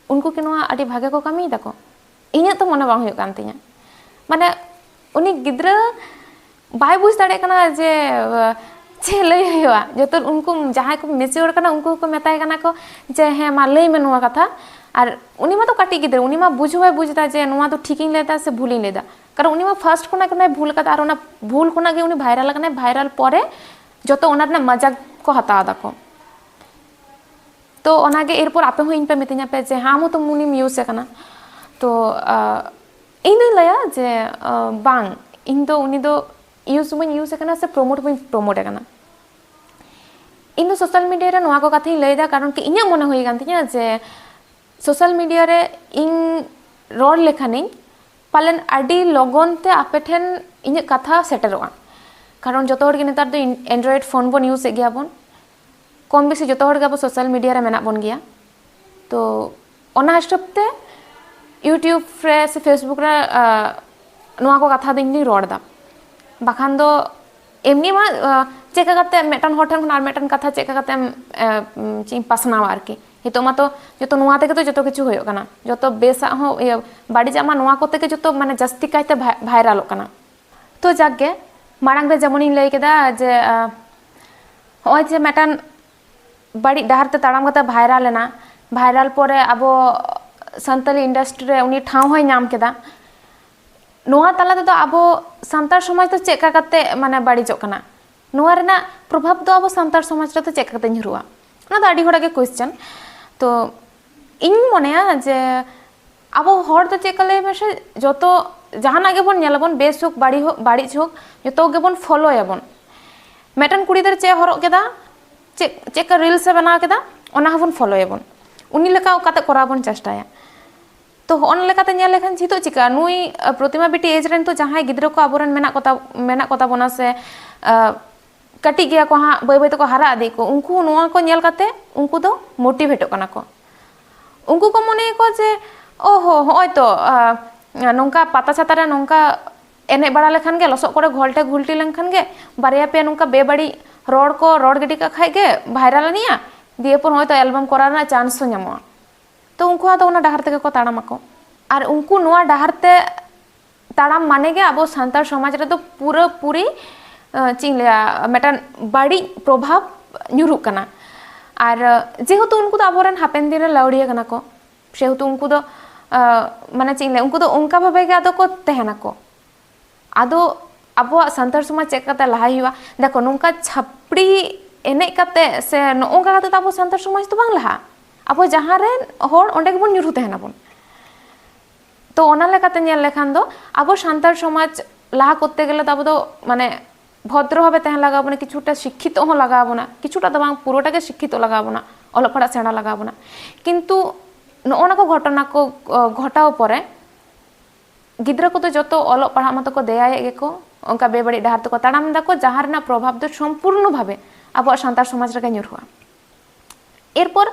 ᱩᱱᱠᱩ ᱠᱤ ᱱᱚᱣᱟ ᱟᱹᱰᱤ ᱵᱷᱟᱜᱮ ᱠᱚ ᱠᱟᱹᱢᱤᱭ ᱫᱟᱠᱚ? ᱤᱧᱟᱹᱜ ᱛᱚ ᱢᱚᱱᱮ ᱵᱟᱝ ᱦᱩᱭᱩᱜ ᱠᱟᱱ ᱛᱤᱧᱟᱹ᱾ ᱢᱟᱱᱮ ᱩᱱᱤ ᱜᱤᱫᱽᱨᱟᱹ ᱵᱟᱭ ᱵᱩᱡᱽ ᱫᱟᱲᱮᱭᱟᱜ ᱠᱟᱱᱟ ᱡᱮ, ᱟᱸ, ᱪᱮᱫ ᱞᱟᱹᱭ ᱦᱩᱭᱩᱜᱼᱟ᱾ ᱡᱚᱛᱚ ᱩᱱᱠᱩ ᱡᱟᱦᱟᱸᱭ ᱠᱚ ᱢᱮᱪᱤᱭᱳᱨ ᱠᱟᱱᱟ ᱩᱱᱠᱩ ᱠᱚ ᱢᱮᱛᱟᱭ ᱠᱟᱱᱟ ᱠᱚ ᱡᱮ, "ᱦᱮᱸ, ᱢᱟ ᱞᱟᱹᱭ ᱢᱮ ᱱᱚᱣᱟ ᱠᱟᱛᱷᱟ᱾" ᱟᱨ ᱩᱱᱤ ᱢᱟ ᱛᱚ ᱠᱟᱹᱴᱤᱡ ᱜᱤᱫᱽᱨᱟᱹ, ᱩᱱᱤ ᱢᱟ ᱵᱩᱡᱽ ᱦᱚᱸ ᱵᱟᱭ ᱵᱩᱡᱽ ᱮᱫᱟ ᱡᱮ ᱱᱚᱣᱟ ᱫᱚ ᱴᱷᱤᱠᱤᱧ ᱞᱟᱹᱭ ᱮᱫᱟ ᱥᱮ ᱵᱷᱩᱞᱤᱧ ᱞᱟᱹᱭ ᱮᱫᱟ, ᱠᱟᱨᱚᱱ ᱩᱱᱤ ᱢᱟ ᱯᱷᱟᱥᱴ ᱠᱷᱚᱱᱟᱜ ᱜᱮ ᱚᱱᱟᱭ ᱵᱷᱩᱞ ᱟᱠᱟᱫᱟ ᱟᱨ ᱚᱱᱟ ᱵᱷᱩᱞ ᱠᱷᱚᱱᱟᱜ ᱜᱮ ᱩᱱᱤ ᱵᱷᱟᱭᱨᱟᱞ ᱟᱠᱟᱱᱟᱭ, ᱵᱷᱟᱭᱨᱟᱞ ᱯᱚᱨᱮ ᱡᱚᱛᱚ ᱚᱱᱟ ᱨᱮᱱᱟᱜ ᱢᱟᱡᱟᱠ ᱠᱚ ᱦᱟᱛᱟᱣ ᱫᱟᱠᱚ᱾ ᱛᱚ ᱚᱱᱟᱜᱮ ᱮᱨᱯᱚᱨ ᱟᱯᱮ ᱦᱚᱸ ᱤᱧ ᱯᱮ ᱢᱤᱛᱟᱹᱧᱟ ᱯᱮ ᱡᱮ, "ᱦᱮᱸ, ᱟᱢ ᱦᱚᱸᱛᱚ ᱩᱱᱤᱢ ᱤᱭᱩᱡᱽ ᱮ ᱠᱟᱱᱟ᱾" ᱛᱚ, ᱟᱸ, ᱤᱧ ᱫᱚᱧ ᱞᱟᱹᱭᱟ ᱡᱮ, ᱟᱸ, ᱵᱟᱝ, ᱤᱧ ᱫᱚ ᱩᱱᱤ ᱫᱚ ᱤᱭᱩᱡᱽ ᱵᱟᱹᱧ ᱤᱭᱩᱡᱽ ᱮ ᱠᱟᱱᱟ ᱥᱮ ᱯᱨᱳᱢᱳᱴ ᱵᱟᱹᱧ ᱯᱨᱳᱢᱳᱴ ᱮ ᱠᱟᱱᱟ᱾ ᱤᱧ ᱫᱚ ᱥᱳᱥᱟᱞ ᱢᱤᱰᱤᱭᱟ ᱨᱮ ᱱᱚᱣᱟ ᱠᱚ ᱠᱟᱛᱷᱟᱧ ᱞᱟᱹᱭᱫᱟ, ᱠᱟᱨᱚᱱ ᱠᱤ ᱤᱧᱟᱹᱜ ᱢᱚᱱᱮ ᱦᱩᱭ ᱟᱠᱟᱱ ᱛᱤᱧᱟᱹ ᱡᱮ ᱥᱳᱥᱟᱞ ᱢᱤᱰᱤᱭᱟ ᱨᱮ ᱤᱧ ᱨᱚᱲ ᱞᱮᱠᱷᱟᱱᱤᱧ ᱯᱟᱞᱮᱱ ᱟᱹᱰᱤ ᱞᱚᱜᱚᱱ ᱛᱮ ᱟᱯᱮ ᱴᱷᱮᱱ ᱤᱧᱟᱹᱜ ᱠᱟᱛᱷᱟ ᱥᱮᱴᱮᱨᱚᱜᱼᱟ᱾ ᱠᱟᱨᱚᱱ ᱡᱚᱛᱚ ᱦᱚᱲ ᱜᱮ ᱱᱮᱛᱟᱨ ᱫᱚ ᱮᱱᱰᱨᱚᱭᱮᱰ ᱯᱷᱳᱱ ᱵᱚᱱ ᱤᱭᱩᱡᱽ ᱮᱫ ᱜᱮᱭᱟ ᱵᱚᱱ, ᱠᱚᱢ ᱵᱮᱥᱤ ᱡᱚᱛᱚ ᱦᱚᱲ ᱜᱮ ᱟᱵᱚ ᱥᱳᱥᱟᱞ ᱢᱤᱰᱤᱭᱟ ᱨᱮ ᱢᱮᱱᱟᱜ ᱵᱚᱱ ᱜᱮᱭᱟ᱾ ᱛᱚ ᱚᱱᱟ ᱦᱤᱥᱟᱹᱵ ᱛᱮ ᱤᱭᱩᱴᱤᱭᱩᱵᱽ ᱨᱮ ᱥᱮ ᱯᱷᱮᱥᱵᱩᱠ ᱨᱮ ᱱᱚᱣᱟ ᱠᱚ ᱠᱟᱛᱷᱟ ᱫᱚ ᱤᱧ ᱫᱚᱧ ᱨᱚᱲ ᱮᱫᱟ᱾ ᱵᱟᱠᱷᱟᱱ ᱫᱚ ᱮᱢᱱᱤ ᱢᱟ ᱪᱮᱫ ᱞᱮᱠᱟ ᱠᱟᱛᱮ ᱢᱤᱫᱴᱟᱝ ᱦᱚᱲ ᱴᱷᱮᱱ ᱠᱷᱚᱱ ᱟᱨ ᱢᱤᱫᱴᱟᱝ ᱠᱟᱛᱷᱟ ᱪᱮᱫ ᱞᱮᱠᱟ ᱠᱟᱛᱮᱢ ᱪᱮᱫ ᱤᱧ ᱯᱟᱥᱱᱟᱣᱟ ᱟᱨᱠᱤ᱾ ᱱᱤᱛᱚᱜ ᱢᱟᱛᱚ ᱡᱚᱛᱚ ᱱᱚᱣᱟ ᱛᱮᱜᱮ ᱛᱚ ᱡᱚᱛᱚ ᱠᱤᱪᱷᱩ ᱦᱩᱭᱩᱜ ᱠᱟᱱᱟ, ᱡᱚᱛᱚ ᱵᱮᱥᱟᱜ ᱦᱚᱸ ᱤᱭᱟᱹ ᱵᱟᱹᱲᱤᱡᱟᱜ ᱢᱟ ᱱᱚᱣᱟ ᱠᱚᱛᱮ ᱜᱮ ᱡᱚᱛᱚ ᱢᱟᱱᱮ ᱡᱟᱹᱥᱛᱤ ᱠᱟᱭᱛᱮ ᱵᱷᱟᱭᱨᱟᱞᱚᱜ ᱠᱟᱱᱟ᱾ ᱛᱚ ᱡᱟᱠ ᱜᱮ, ᱢᱟᱲᱟᱝ ᱨᱮ ᱡᱮᱢᱚᱱᱤᱧ ᱞᱟᱹᱭ ᱠᱮᱫᱟ ᱡᱮ ᱦᱚᱸᱜᱼᱚᱭ ᱡᱮ ᱢᱤᱫᱴᱟᱝ ᱵᱟᱹᱲᱤᱡ ᱰᱟᱦᱟᱨ ᱛᱮ ᱛᱟᱲᱟᱢ ᱠᱟᱛᱮ ᱵᱷᱟᱭᱨᱟᱞ ᱮᱱᱟ, ᱵᱷᱟᱭᱨᱟᱞ ᱯᱚᱨᱮ ᱟᱵᱚ ᱥᱟᱱᱛᱟᱞᱤ ᱤᱱᱰᱟᱥᱴᱨᱤ ᱨᱮ ᱩᱱᱤ ᱴᱷᱟᱶ ᱦᱚᱸᱭ ᱧᱟᱢ ᱠᱮᱫᱟ᱾ ᱱᱚᱣᱟ ᱛᱟᱞᱟ ᱛᱮᱫᱚ ᱟᱵᱚ ᱥᱟᱱᱛᱟᱲ ᱥᱚᱢᱟᱡᱽ ᱫᱚ ᱪᱮᱫ ᱞᱮᱠᱟ ᱠᱟᱛᱮ ᱢᱟᱱᱮ ᱵᱟᱹᱲᱤᱡᱚᱜ ᱠᱟᱱᱟ? ᱱᱚᱣᱟ ᱨᱮᱱᱟᱜ ᱯᱨᱚᱵᱷᱟᱵᱽ ᱫᱚ ᱟᱵᱚ ᱥᱟᱱᱛᱟᱲ ᱥᱚᱢᱟᱡᱽ ᱨᱮᱫᱚ ᱪᱮᱫ ᱞᱮᱠᱟ ᱠᱟᱛᱮ ᱧᱩᱨᱩᱜᱼᱟ? ᱚᱱᱟ ᱫᱚ ᱟᱹᱰᱤ ᱦᱚᱲᱟᱜ ᱜᱮ ᱠᱚᱥᱪᱮᱱ᱾ ᱛᱚ ᱤᱧ ᱢᱚᱱᱮᱭᱟ ᱡᱮ ᱟᱵᱚ ᱦᱚᱲ ᱫᱚ ᱪᱮᱫ ᱠᱟ ᱞᱟᱹᱭ ᱢᱮᱥᱮ, ᱡᱚᱛᱚ ᱡᱟᱦᱟᱱᱟᱜ ᱜᱮᱵᱚᱱ ᱧᱮᱞᱟᱵᱚᱱ, ᱵᱮᱥ ᱦᱳᱠ ᱵᱟᱹᱲᱤᱡ ᱦᱳᱠ, ᱵᱟᱹᱲᱤᱡ ᱦᱳᱠ, ᱡᱚᱛᱚ ᱜᱮᱵᱚᱱ ᱯᱷᱳᱞᱳᱭᱟᱵᱚᱱ᱾ ᱢᱤᱫᱴᱮᱱ ᱠᱩᱲᱤ ᱜᱤᱫᱟᱹᱨ ᱪᱮᱫ ᱮ ᱦᱚᱨᱚᱜ ᱠᱮᱫᱟ, ᱪᱮᱫ ᱪᱮᱫ ᱠᱟ ᱨᱤᱞᱥ ᱮ ᱵᱮᱱᱟᱣ ᱠᱮᱫᱟ, ᱚᱱᱟ ᱦᱚᱸᱵᱚᱱ ᱯᱷᱳᱞᱳᱭᱟᱵᱚᱱ, ᱩᱱᱤ ᱞᱮᱠᱟ ᱠᱟᱛᱮ ᱠᱚᱨᱟᱣ ᱵᱚᱱ ᱪᱮᱥᱴᱟᱭᱟ᱾ ᱛᱚ ᱦᱚᱸᱜᱼᱚ ᱱᱟ ᱞᱮᱠᱟᱛᱮ ᱧᱮᱞ ᱞᱮᱠᱷᱟᱱ ᱱᱤᱛᱚᱜ ᱪᱤᱠᱟᱹᱜᱼᱟ? ᱱᱩᱭ ᱟᱸ, ᱯᱨᱚᱛᱤᱢᱟ ᱵᱤᱴᱤ ᱮᱡᱽ ᱨᱮᱱ ᱛᱚ ᱡᱟᱦᱟᱸᱭ ᱜᱤᱫᱽᱨᱟᱹ ᱠᱚ ᱟᱵᱚᱨᱮᱱ ᱢᱮᱱᱟᱜ ᱠᱚᱛᱟ ᱢᱮᱱᱟᱜ ᱠᱚᱛᱟ ᱵᱚᱱᱟ ᱥᱮ ᱟᱸ, ᱠᱟᱹᱴᱤᱡ ᱜᱮᱭᱟ ᱠᱚ ᱦᱟᱸᱜ, ᱵᱟᱹᱭ ᱵᱟᱹᱭ ᱛᱮᱠᱚ ᱦᱟᱨᱟ ᱤᱫᱤᱜ ᱠᱚ, ᱩᱱᱠᱩ ᱱᱚᱣᱟ ᱠᱚ ᱧᱮᱞ ᱠᱟᱛᱮ ᱩᱱᱠᱩ ᱫᱚ ᱢᱳᱴᱤᱵᱷᱮᱴᱚᱜ ᱠᱟᱱᱟ ᱠᱚ᱾ ᱩᱱᱠᱩ ᱠᱚ ᱢᱚᱱᱮᱭᱟᱠᱚ ᱡᱮ ᱚ ᱦᱚ, ᱦᱚᱸᱜᱼᱚᱭ ᱛᱚ ᱟᱸ, ᱱᱚᱝᱠᱟ ᱯᱟᱛᱟ ᱪᱷᱟᱛᱟ ᱨᱮ ᱱᱚᱝᱠᱟ ᱮᱱᱮᱡ ᱵᱟᱲᱟ ᱞᱮᱠᱷᱟᱱ ᱜᱮ, ᱞᱚᱥᱚᱫ ᱠᱚᱨᱮ ᱜᱷᱚᱞᱴᱮ ᱜᱷᱩᱞᱴᱤ ᱞᱮᱱᱠᱷᱟᱱ ᱜᱮ, ᱵᱟᱨᱭᱟ ᱯᱮᱭᱟ ᱱᱚᱝᱠᱟ ᱵᱮᱵᱟᱹᱲᱤᱡ ᱨᱚᱲ ᱠᱚ ᱨᱚᱲ ᱜᱤᱰᱤ ᱠᱟᱜ ᱠᱷᱟᱡ ᱜᱮ ᱵᱷᱟᱭᱨᱟᱞ ᱟᱹᱱᱤᱡᱼᱟ, ᱫᱤᱭᱮ ᱯᱚᱨ ᱦᱚᱸᱜᱼᱚᱭ ᱛᱚ ᱮᱞᱵᱟᱢ ᱠᱚᱨᱟᱣ ᱨᱮᱱᱟᱜ ᱪᱟᱱᱥ ᱦᱚᱸ ᱧᱟᱢᱚᱜᱼᱟ᱾ ᱛᱚ ᱩᱱᱠᱩ ᱟᱫᱚ ᱚᱱᱟ ᱰᱟᱦᱟᱨ ᱛᱮᱜᱮ ᱠᱚ ᱛᱟᱲᱟᱢ ᱟᱠᱚ᱾ ᱟᱨ ᱩᱱᱠᱩ ᱱᱚᱣᱟ ᱰᱟᱦᱟᱨ ᱛᱮ ᱛᱟᱲᱟᱢ ᱢᱟᱱᱮ ᱜᱮ ᱟᱵᱚ ᱥᱟᱱᱛᱟᱲ ᱥᱚᱢᱟᱡᱽ ᱨᱮᱫᱚ ᱯᱩᱨᱟᱹ ᱯᱩᱨᱤ, ᱟᱸ, ᱪᱮᱫ ᱤᱧ ᱞᱟᱹᱭᱟ, ᱢᱤᱫᱴᱟᱝ ᱵᱟᱹᱲᱤᱡ ᱯᱨᱚᱵᱷᱟᱵᱽ ᱧᱩᱨᱩᱜ ᱠᱟᱱᱟ᱾ ᱟᱨ, ᱟᱸ, ᱡᱮᱦᱮᱛᱩ ᱩᱱᱠᱩ ᱫᱚ ᱟᱵᱚᱨᱮᱱ ᱦᱟᱯᱮᱱ ᱫᱤᱱ ᱨᱮ ᱞᱟᱹᱣᱲᱤᱭᱟᱹ ᱠᱟᱱᱟ ᱠᱚ, ᱥᱮᱦᱮᱛᱩ ᱩᱱᱠᱩ ᱫᱚ, ᱟᱸ, ᱢᱟᱱᱮ ᱪᱮᱫ ᱤᱧ ᱞᱟᱹᱭᱟ, ᱩᱱᱠᱩ ᱫᱚ ᱚᱱᱠᱟ ᱵᱷᱟᱵᱮ ᱜᱮ ᱟᱫᱚ ᱠᱚ ᱛᱟᱦᱮᱱᱟᱠᱚ᱾ ᱟᱫᱚ ᱟᱵᱚᱣᱟᱜ ᱥᱟᱱᱛᱟᱲ ᱥᱚᱢᱟᱡᱽ ᱪᱮᱫ ᱠᱟᱛᱮ ᱞᱟᱦᱟᱭ ᱦᱩᱭᱩᱜᱼᱟ? ᱫᱮᱠᱷᱚ, ᱱᱚᱝᱠᱟ ᱪᱷᱟᱯᱲᱤ ᱮᱱᱮᱡ ᱠᱟᱛᱮ ᱥᱮ ᱱᱚᱜᱼᱚ ᱱᱚᱝᱠᱟ ᱠᱟᱛᱮ ᱫᱚ ᱟᱵᱚ ᱥᱟᱱᱛᱟᱲ ᱥᱚᱢᱟᱡᱽ ᱫᱚ ᱵᱟᱝ ᱞᱟᱦᱟᱜᱼᱟ᱾ ᱟᱵᱚ ᱡᱟᱦᱟᱸ ᱨᱮᱱ ᱦᱚᱲ, ᱚᱸᱰᱮ ᱜᱮᱵᱚᱱ ᱧᱩᱨᱦᱩ ᱛᱟᱦᱮᱱᱟᱵᱚᱱ᱾ ᱛᱚ ᱚᱱᱟ ᱞᱮᱠᱟᱛᱮ ᱧᱮᱞ ᱞᱮᱠᱷᱟᱱ ᱫᱚ ᱟᱵᱚ ᱥᱟᱱᱛᱟᱲ ᱥᱚᱢᱟᱡᱽ ᱞᱟᱦᱟ ᱠᱚᱨᱛᱮ ᱜᱮᱞᱮ ᱫᱚ ᱟᱵᱚ ᱫᱚ ᱢᱟᱱᱮ ᱵᱷᱚᱫᱨᱚ ᱵᱷᱟᱵᱮ ᱛᱟᱦᱮᱸ ᱞᱟᱜᱟᱣ ᱵᱚᱱᱟ, ᱠᱤᱪᱷᱩᱴᱟ ᱥᱤᱠᱠᱷᱤᱛᱚ ᱦᱚᱸ ᱞᱟᱜᱟᱣ ᱵᱚᱱᱟ, ᱠᱤᱪᱷᱩᱴᱟ ᱫᱚ ᱵᱟᱝ, ᱯᱩᱨᱟᱹᱴᱟ ᱜᱮ ᱥᱤᱠᱠᱷᱤᱛᱚ ᱞᱟᱜᱟᱣ ᱵᱚᱱᱟ, ᱚᱞᱚᱜ ᱯᱟᱲᱦᱟᱜ ᱥᱮᱬᱟ ᱞᱟᱜᱟᱣ ᱵᱚᱱᱟ᱾ ᱠᱤᱱᱛᱩ ᱱᱚᱜᱼᱚ ᱱᱟ ᱠᱚ ᱜᱷᱚᱴᱚᱱᱟ ᱠᱚ ᱜᱷᱚᱴᱟᱣ ᱯᱚᱨᱮ ᱜᱤᱫᱽᱨᱟᱹ ᱠᱚᱫᱚ ᱡᱚᱛᱚ ᱚᱞᱚᱜ ᱯᱟᱲᱦᱟᱜ ᱢᱟᱛᱚ ᱠᱚ ᱫᱮᱭᱟᱭᱮᱫ ᱜᱮᱠᱚ, ᱚᱱᱠᱟ ᱵᱮᱵᱟᱹᱲᱤᱡ ᱰᱟᱦᱟᱨ ᱛᱮᱠᱚ ᱛᱟᱲᱟᱢ ᱫᱟᱠᱚ, ᱡᱟᱦᱟᱸ ᱨᱮᱱᱟᱜ ᱯᱨᱚᱵᱷᱟᱵᱽ ᱫᱚ ᱥᱚᱢᱯᱩᱨᱱᱚ ᱵᱷᱟᱵᱮ ᱟᱵᱚᱣᱟᱜ ᱥᱟᱱᱛᱟᱲ ᱥᱚᱢᱟᱡᱽ ᱨᱮᱜᱮ ᱧᱩᱨᱦᱩᱜᱼᱟ᱾ ᱮᱨᱯᱚᱨ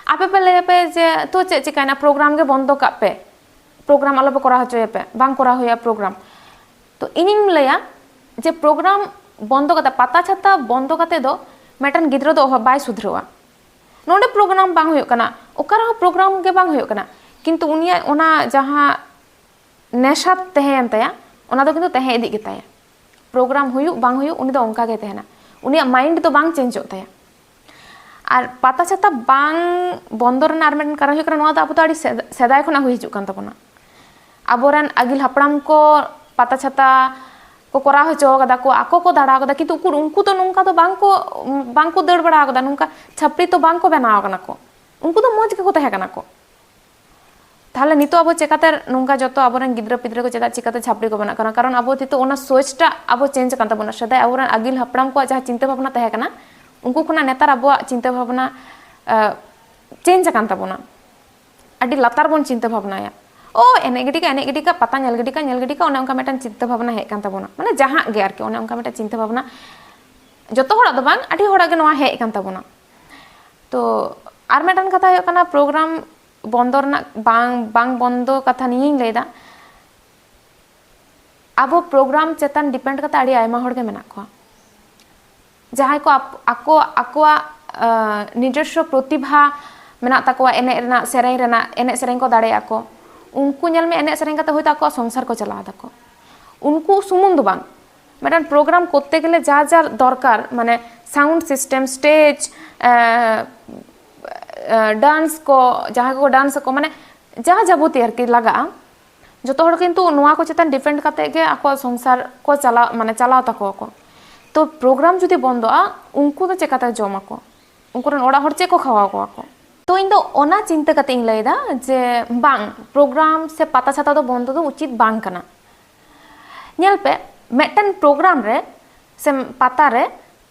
ᱟᱯᱮ ᱯᱮ ᱞᱟᱹᱭᱟᱯᱮ ᱡᱮ, "ᱛᱚ ᱪᱮᱫ ᱪᱤᱠᱟᱹᱭᱮᱱᱟ, ᱯᱨᱳᱜᱨᱟᱢ ᱜᱮ ᱵᱚᱱᱫᱚ ᱠᱟᱜ ᱯᱮ, ᱯᱨᱳᱜᱨᱟᱢ ᱟᱞᱚᱯᱮ ᱠᱚᱨᱟᱣ ᱦᱚᱪᱚᱭᱟᱯᱮ, ᱵᱟᱝ ᱠᱚᱨᱟᱣ ᱦᱩᱭᱩᱜᱼᱟ ᱯᱨᱳᱜᱨᱟᱢ᱾" ᱛᱚ ᱤᱧᱤᱧ ᱞᱟᱹᱭᱟ ᱡᱮ ᱯᱨᱳᱜᱨᱟᱢ ᱵᱚᱱᱫᱚ ᱠᱟᱛᱮ, ᱯᱟᱛᱟ ᱪᱷᱟᱛᱟ ᱵᱚᱱᱫᱚ ᱠᱟᱛᱮ ᱫᱚ ᱢᱤᱫᱴᱟᱝ ᱜᱤᱫᱽᱨᱟᱹ ᱫᱚ ᱚᱦᱚ-, ᱵᱟᱭ ᱥᱩᱫᱷᱨᱟᱹᱣᱟ᱾ ᱱᱚᱰᱮ ᱯᱨᱳᱜᱨᱟᱢ ᱵᱟᱝ ᱦᱩᱭᱩᱜ ᱠᱟᱱᱟ, ᱚᱠᱟ ᱨᱮᱦᱚᱸ ᱯᱨᱳᱜᱨᱟᱢ ᱜᱮ ᱵᱟᱝ ᱦᱩᱭᱩᱜ ᱠᱟᱱᱟ, ᱠᱤᱱᱛᱩ ᱩᱱᱤᱭᱟᱜ ᱚᱱᱟ ᱡᱟᱦᱟᱸ ᱱᱮᱥᱟ ᱛᱟᱦᱮᱸᱭᱮᱱ ᱛᱟᱭᱟ, ᱚᱱᱟ ᱫᱚ ᱠᱤᱱᱛᱩ ᱛᱟᱦᱮᱸ ᱤᱫᱤᱜ ᱜᱮᱛᱟᱭᱟ᱾ ᱯᱨᱳᱜᱨᱟᱢ ᱦᱩᱭᱩᱜ ᱵᱟᱝ ᱦᱩᱭᱩᱜ, ᱩᱱᱤ ᱫᱚ ᱚᱱᱠᱟ ᱜᱮᱭ ᱛᱟᱦᱮᱱᱟ, ᱩᱱᱤᱭᱟᱜ ᱢᱟᱭᱤᱱᱰ ᱫᱚ ᱵᱟᱝ ᱪᱮᱧᱡᱚᱜ ᱛᱟᱭᱟ᱾ ᱟᱨ ᱯᱟᱛᱟ ᱪᱷᱟᱛᱟ ᱵᱟᱝ ᱵᱚᱱᱫᱚ ᱨᱮᱱᱟᱜ ᱟᱨ ᱢᱤᱫᱴᱮᱱ ᱠᱟᱨᱚᱱ ᱦᱩᱭᱩᱜ ᱠᱟᱱᱟ, ᱱᱚᱣᱟ ᱫᱚ ᱟᱵᱚ ᱫᱚ ᱟᱹᱰᱤ ᱥᱮᱫ-, ᱥᱮᱫᱟᱭ ᱠᱷᱚᱱᱟᱜ ᱦᱩᱭ ᱦᱤᱡᱩᱜ ᱠᱟᱱ ᱛᱟᱵᱚᱱᱟ᱾ ᱟᱵᱚᱨᱮᱱ ᱟᱹᱜᱤᱞ ᱦᱟᱯᱲᱟᱢ ᱠᱚ ᱯᱟᱛᱟ ᱪᱷᱟᱛᱟ ᱠᱚ ᱠᱚᱨᱟᱣ ᱦᱚᱪᱚ ᱠᱟᱫᱟ ᱠᱚ, ᱟᱠᱚ ᱠᱚ ᱫᱟᱬᱟ ᱠᱟᱫᱟ, ᱠᱤᱱᱛᱩ ᱩᱠᱩᱨ ᱩᱱᱠᱩ ᱫᱚ ᱱᱚᱝᱠᱟ ᱫᱚ ᱵᱟᱝ ᱠᱚ, ᱵᱟᱝ ᱠᱚ ᱫᱟᱹᱲ ᱵᱟᱲᱟ ᱠᱟᱫᱟ, ᱱᱚᱝᱠᱟ ᱪᱷᱟᱹᱯᱲᱤ ᱛᱚ ᱵᱟᱝ ᱠᱚ ᱵᱮᱱᱟᱣ ᱠᱟᱱᱟ ᱠᱚ, ᱩᱱᱠᱩ ᱫᱚ ᱢᱚᱡᱽ ᱜᱮᱠᱚ ᱛᱟᱦᱮᱸ ᱠᱟᱱᱟ ᱠᱚ᱾ ᱛᱟᱦᱞᱮ ᱱᱤᱛᱚᱜ ᱟᱵᱚ ᱪᱮᱠᱟᱛᱮ ᱱᱚᱝᱠᱟ ᱡᱚᱛᱚ ᱟᱵᱚᱨᱮᱱ ᱜᱤᱫᱽᱨᱟᱹ ᱯᱤᱫᱽᱨᱟᱹ ᱠᱚ ᱪᱮᱫᱟᱜ ᱪᱮᱠᱟᱛᱮ ᱪᱷᱟᱹᱯᱲᱤ ᱠᱚ ᱵᱮᱱᱟᱜ ᱠᱟᱱᱟ? ᱠᱟᱨᱚᱱ ᱟᱵᱚ ᱱᱤᱛᱚᱜ ᱚᱱᱟ ᱥᱳᱪᱴᱟ ᱟᱵᱚ ᱪᱮᱧᱡᱽ ᱟᱠᱟᱱ ᱛᱟᱵᱚᱱᱟ᱾ ᱥᱮᱫᱟᱭ ᱟᱵᱚᱨᱮᱱ ᱟᱹᱜᱤᱞ ᱦᱟᱯᱲᱟᱢ ᱠᱚᱣᱟᱜ ᱡᱟᱦᱟᱸ ᱪᱤᱱᱛᱟᱹ ᱵᱷᱟᱵᱽᱱᱟ ᱛᱟᱦᱮᱸ ᱠᱟᱱᱟ, ᱩᱱᱠᱩ ᱠᱷᱚᱱᱟᱜ ᱱᱮᱛᱟᱨ ᱟᱵᱚᱣᱟᱜ ᱪᱤᱱᱛᱟᱹ ᱵᱷᱟᱵᱽᱱᱟ, ᱟᱸ, ᱪᱮᱧᱡᱽ ᱟᱠᱟᱱ ᱛᱟᱵᱚᱱᱟ᱾ ᱟᱹᱰᱤ ᱞᱟᱛᱟᱨ ᱵᱚᱱ ᱪᱤᱱᱛᱟᱹ ᱵᱷᱟᱵᱽᱱᱟᱭᱟ᱾ ᱳ, ᱮᱱᱮᱡ ᱜᱤᱰᱤ ᱠᱟᱜ, ᱮᱱᱮᱡ ᱜᱤᱰᱤ ᱠᱟᱜ, ᱯᱟᱛᱟ ᱧᱮᱞ ᱜᱤᱰᱤ ᱠᱟᱜ, ᱧᱮᱞ ᱜᱤᱰᱤ ᱠᱟᱜ, ᱚᱱᱮ ᱚᱱᱠᱟ ᱢᱤᱫᱴᱟᱝ ᱪᱤᱱᱛᱟᱹ ᱵᱷᱟᱵᱽᱱᱟ ᱦᱮᱡ ᱟᱠᱟᱱ ᱛᱟᱵᱚᱱᱟ᱾ ᱢᱟᱱᱮ ᱡᱟᱦᱟᱸ ᱜᱮ ᱟᱨᱠᱤ, ᱚᱱᱮ ᱚᱱᱠᱟ ᱢᱤᱫᱴᱟᱝ ᱪᱤᱱᱛᱟᱹ ᱵᱷᱟᱵᱽᱱᱟ ᱡᱚᱛᱚ ᱦᱚᱲᱟᱜ ᱫᱚ ᱵᱟᱝ, ᱟᱹᱰᱤ ᱦᱚᱲᱟᱜ ᱜᱮ ᱱᱚᱣᱟ ᱦᱮᱡ ᱟᱠᱟᱱ ᱛᱟᱵᱚᱱᱟ᱾ ᱛᱚ ᱟᱨ ᱢᱤᱫᱴᱟᱝ ᱠᱟᱛᱷᱟ ᱦᱩᱭᱩᱜ ᱠᱟᱱᱟ, ᱯᱨᱳᱜᱨᱟᱢ ᱵᱚᱱᱫᱚ ᱨᱮᱱᱟᱜ, ᱵᱟᱝ, ᱵᱟᱝ ᱵᱚᱱᱫᱚ ᱠᱟᱛᱷᱟ ᱱᱤᱭᱮᱧ ᱞᱟᱹᱭᱫᱟ᱾ ᱟᱵᱚ ᱯᱨᱳᱜᱨᱟᱢ ᱪᱮᱛᱟᱱ ᱰᱤᱯᱮᱱᱰ ᱠᱟᱛᱮ ᱟᱹᱰᱤ ᱟᱭᱢᱟ ᱦᱚᱲ ᱜᱮ ᱢᱮᱱᱟᱜ ᱠᱚᱣᱟ, ᱡᱟᱦᱟᱸᱭ ᱠᱚ ᱟᱯ-, ᱟᱠᱚ, ᱟᱠᱚᱣᱟᱜ, ᱟᱸ, ᱱᱤᱡᱚᱥᱥᱚ ᱯᱨᱚᱛᱤᱵᱷᱟ ᱢᱮᱱᱟᱜ ᱛᱟᱠᱚᱣᱟ, ᱮᱱᱮᱡ ᱨᱮᱱᱟᱜ, ᱥᱮᱨᱮᱧ ᱨᱮᱱᱟᱜ, ᱮᱱᱮᱡ ᱥᱮᱨᱮᱧ ᱠᱚ ᱫᱟᱲᱮᱭᱟᱜᱼᱟ ᱠᱚ, ᱩᱱᱠᱩ ᱧᱮᱞ ᱢᱮ, ᱮᱱᱮᱡ ᱥᱮᱨᱮᱧ ᱠᱟᱛᱮ ᱦᱚᱭᱛᱳ ᱟᱠᱚᱣᱟᱜ ᱥᱚᱝᱥᱟᱨ ᱠᱚ ᱪᱟᱞᱟᱣ ᱫᱟᱠᱚ᱾ ᱩᱱᱠᱩ ᱥᱩᱢᱩᱝ ᱫᱚ ᱵᱟᱝ, ᱢᱤᱫᱴᱟᱝ ᱯᱨᱳᱜᱨᱟᱢ ᱠᱚᱨᱛᱮ ᱜᱮᱞᱮ ᱡᱟ ᱡᱟ ᱫᱚᱨᱠᱟᱨ, ᱢᱟᱱᱮ ᱥᱟᱣᱩᱱᱰ ᱥᱤᱥᱴᱮᱢ, ᱥᱴᱮᱡᱽ, ᱮᱸ, ᱮᱸ, ᱰᱟᱱᱥ ᱠᱚ, ᱡᱟᱦᱟᱸᱭ ᱠᱚᱠᱚ ᱰᱟᱱᱥ ᱟᱠᱚ, ᱢᱟᱱᱮ ᱡᱟ ᱡᱟᱵᱚᱛᱤ ᱟᱨᱠᱤ ᱞᱟᱜᱟᱜᱼᱟ, ᱡᱚᱛᱚ ᱦᱚᱲ ᱠᱤᱱᱛᱩ ᱱᱚᱣᱟ ᱠᱚ ᱪᱮᱛᱟᱱ ᱰᱤᱯᱮᱱᱰ ᱠᱟᱛᱮ ᱜᱮ ᱟᱠᱚᱣᱟᱜ ᱥᱚᱝᱥᱟᱨ ᱠᱚ ᱪᱟᱞᱟᱣ, ᱢᱟᱱᱮ ᱪᱟᱞᱟᱣ ᱛᱟᱠᱚᱣᱟ ᱠᱚ᱾ ᱛᱚ ᱯᱨᱳᱜᱨᱟᱢ ᱡᱩᱫᱤ ᱵᱚᱱᱫᱚᱜᱼᱟ, ᱩᱱᱠᱩ ᱫᱚ ᱪᱮᱠᱟᱛᱮ ᱡᱚᱢᱟᱠᱚ? ᱩᱱᱠᱩ ᱨᱮᱱ ᱚᱲᱟᱜ ᱦᱚᱲ ᱪᱮᱫ ᱠᱚ ᱠᱷᱟᱣᱟᱣ ᱠᱚᱣᱟ ᱠᱚ? ᱛᱚ ᱤᱧ ᱫᱚ ᱚᱱᱟ ᱪᱤᱱᱛᱟᱹ ᱠᱟᱛᱮ ᱤᱧ ᱞᱟᱹᱭᱫᱟ ᱡᱮ ᱵᱟᱝ, ᱯᱨᱳᱜᱨᱟᱢ ᱥᱮ ᱯᱟᱛᱟ ᱪᱷᱟᱛᱟ ᱫᱚ ᱵᱚᱱᱫᱚ ᱫᱚ ᱩᱪᱤᱛ ᱵᱟᱝ ᱠᱟᱱᱟ᱾ ᱧᱮᱞ ᱯᱮ, ᱢᱤᱫᱴᱮᱱ ᱯᱨᱳᱜᱨᱟᱢ ᱨᱮ ᱥᱮ ᱯᱟᱛᱟ ᱨᱮ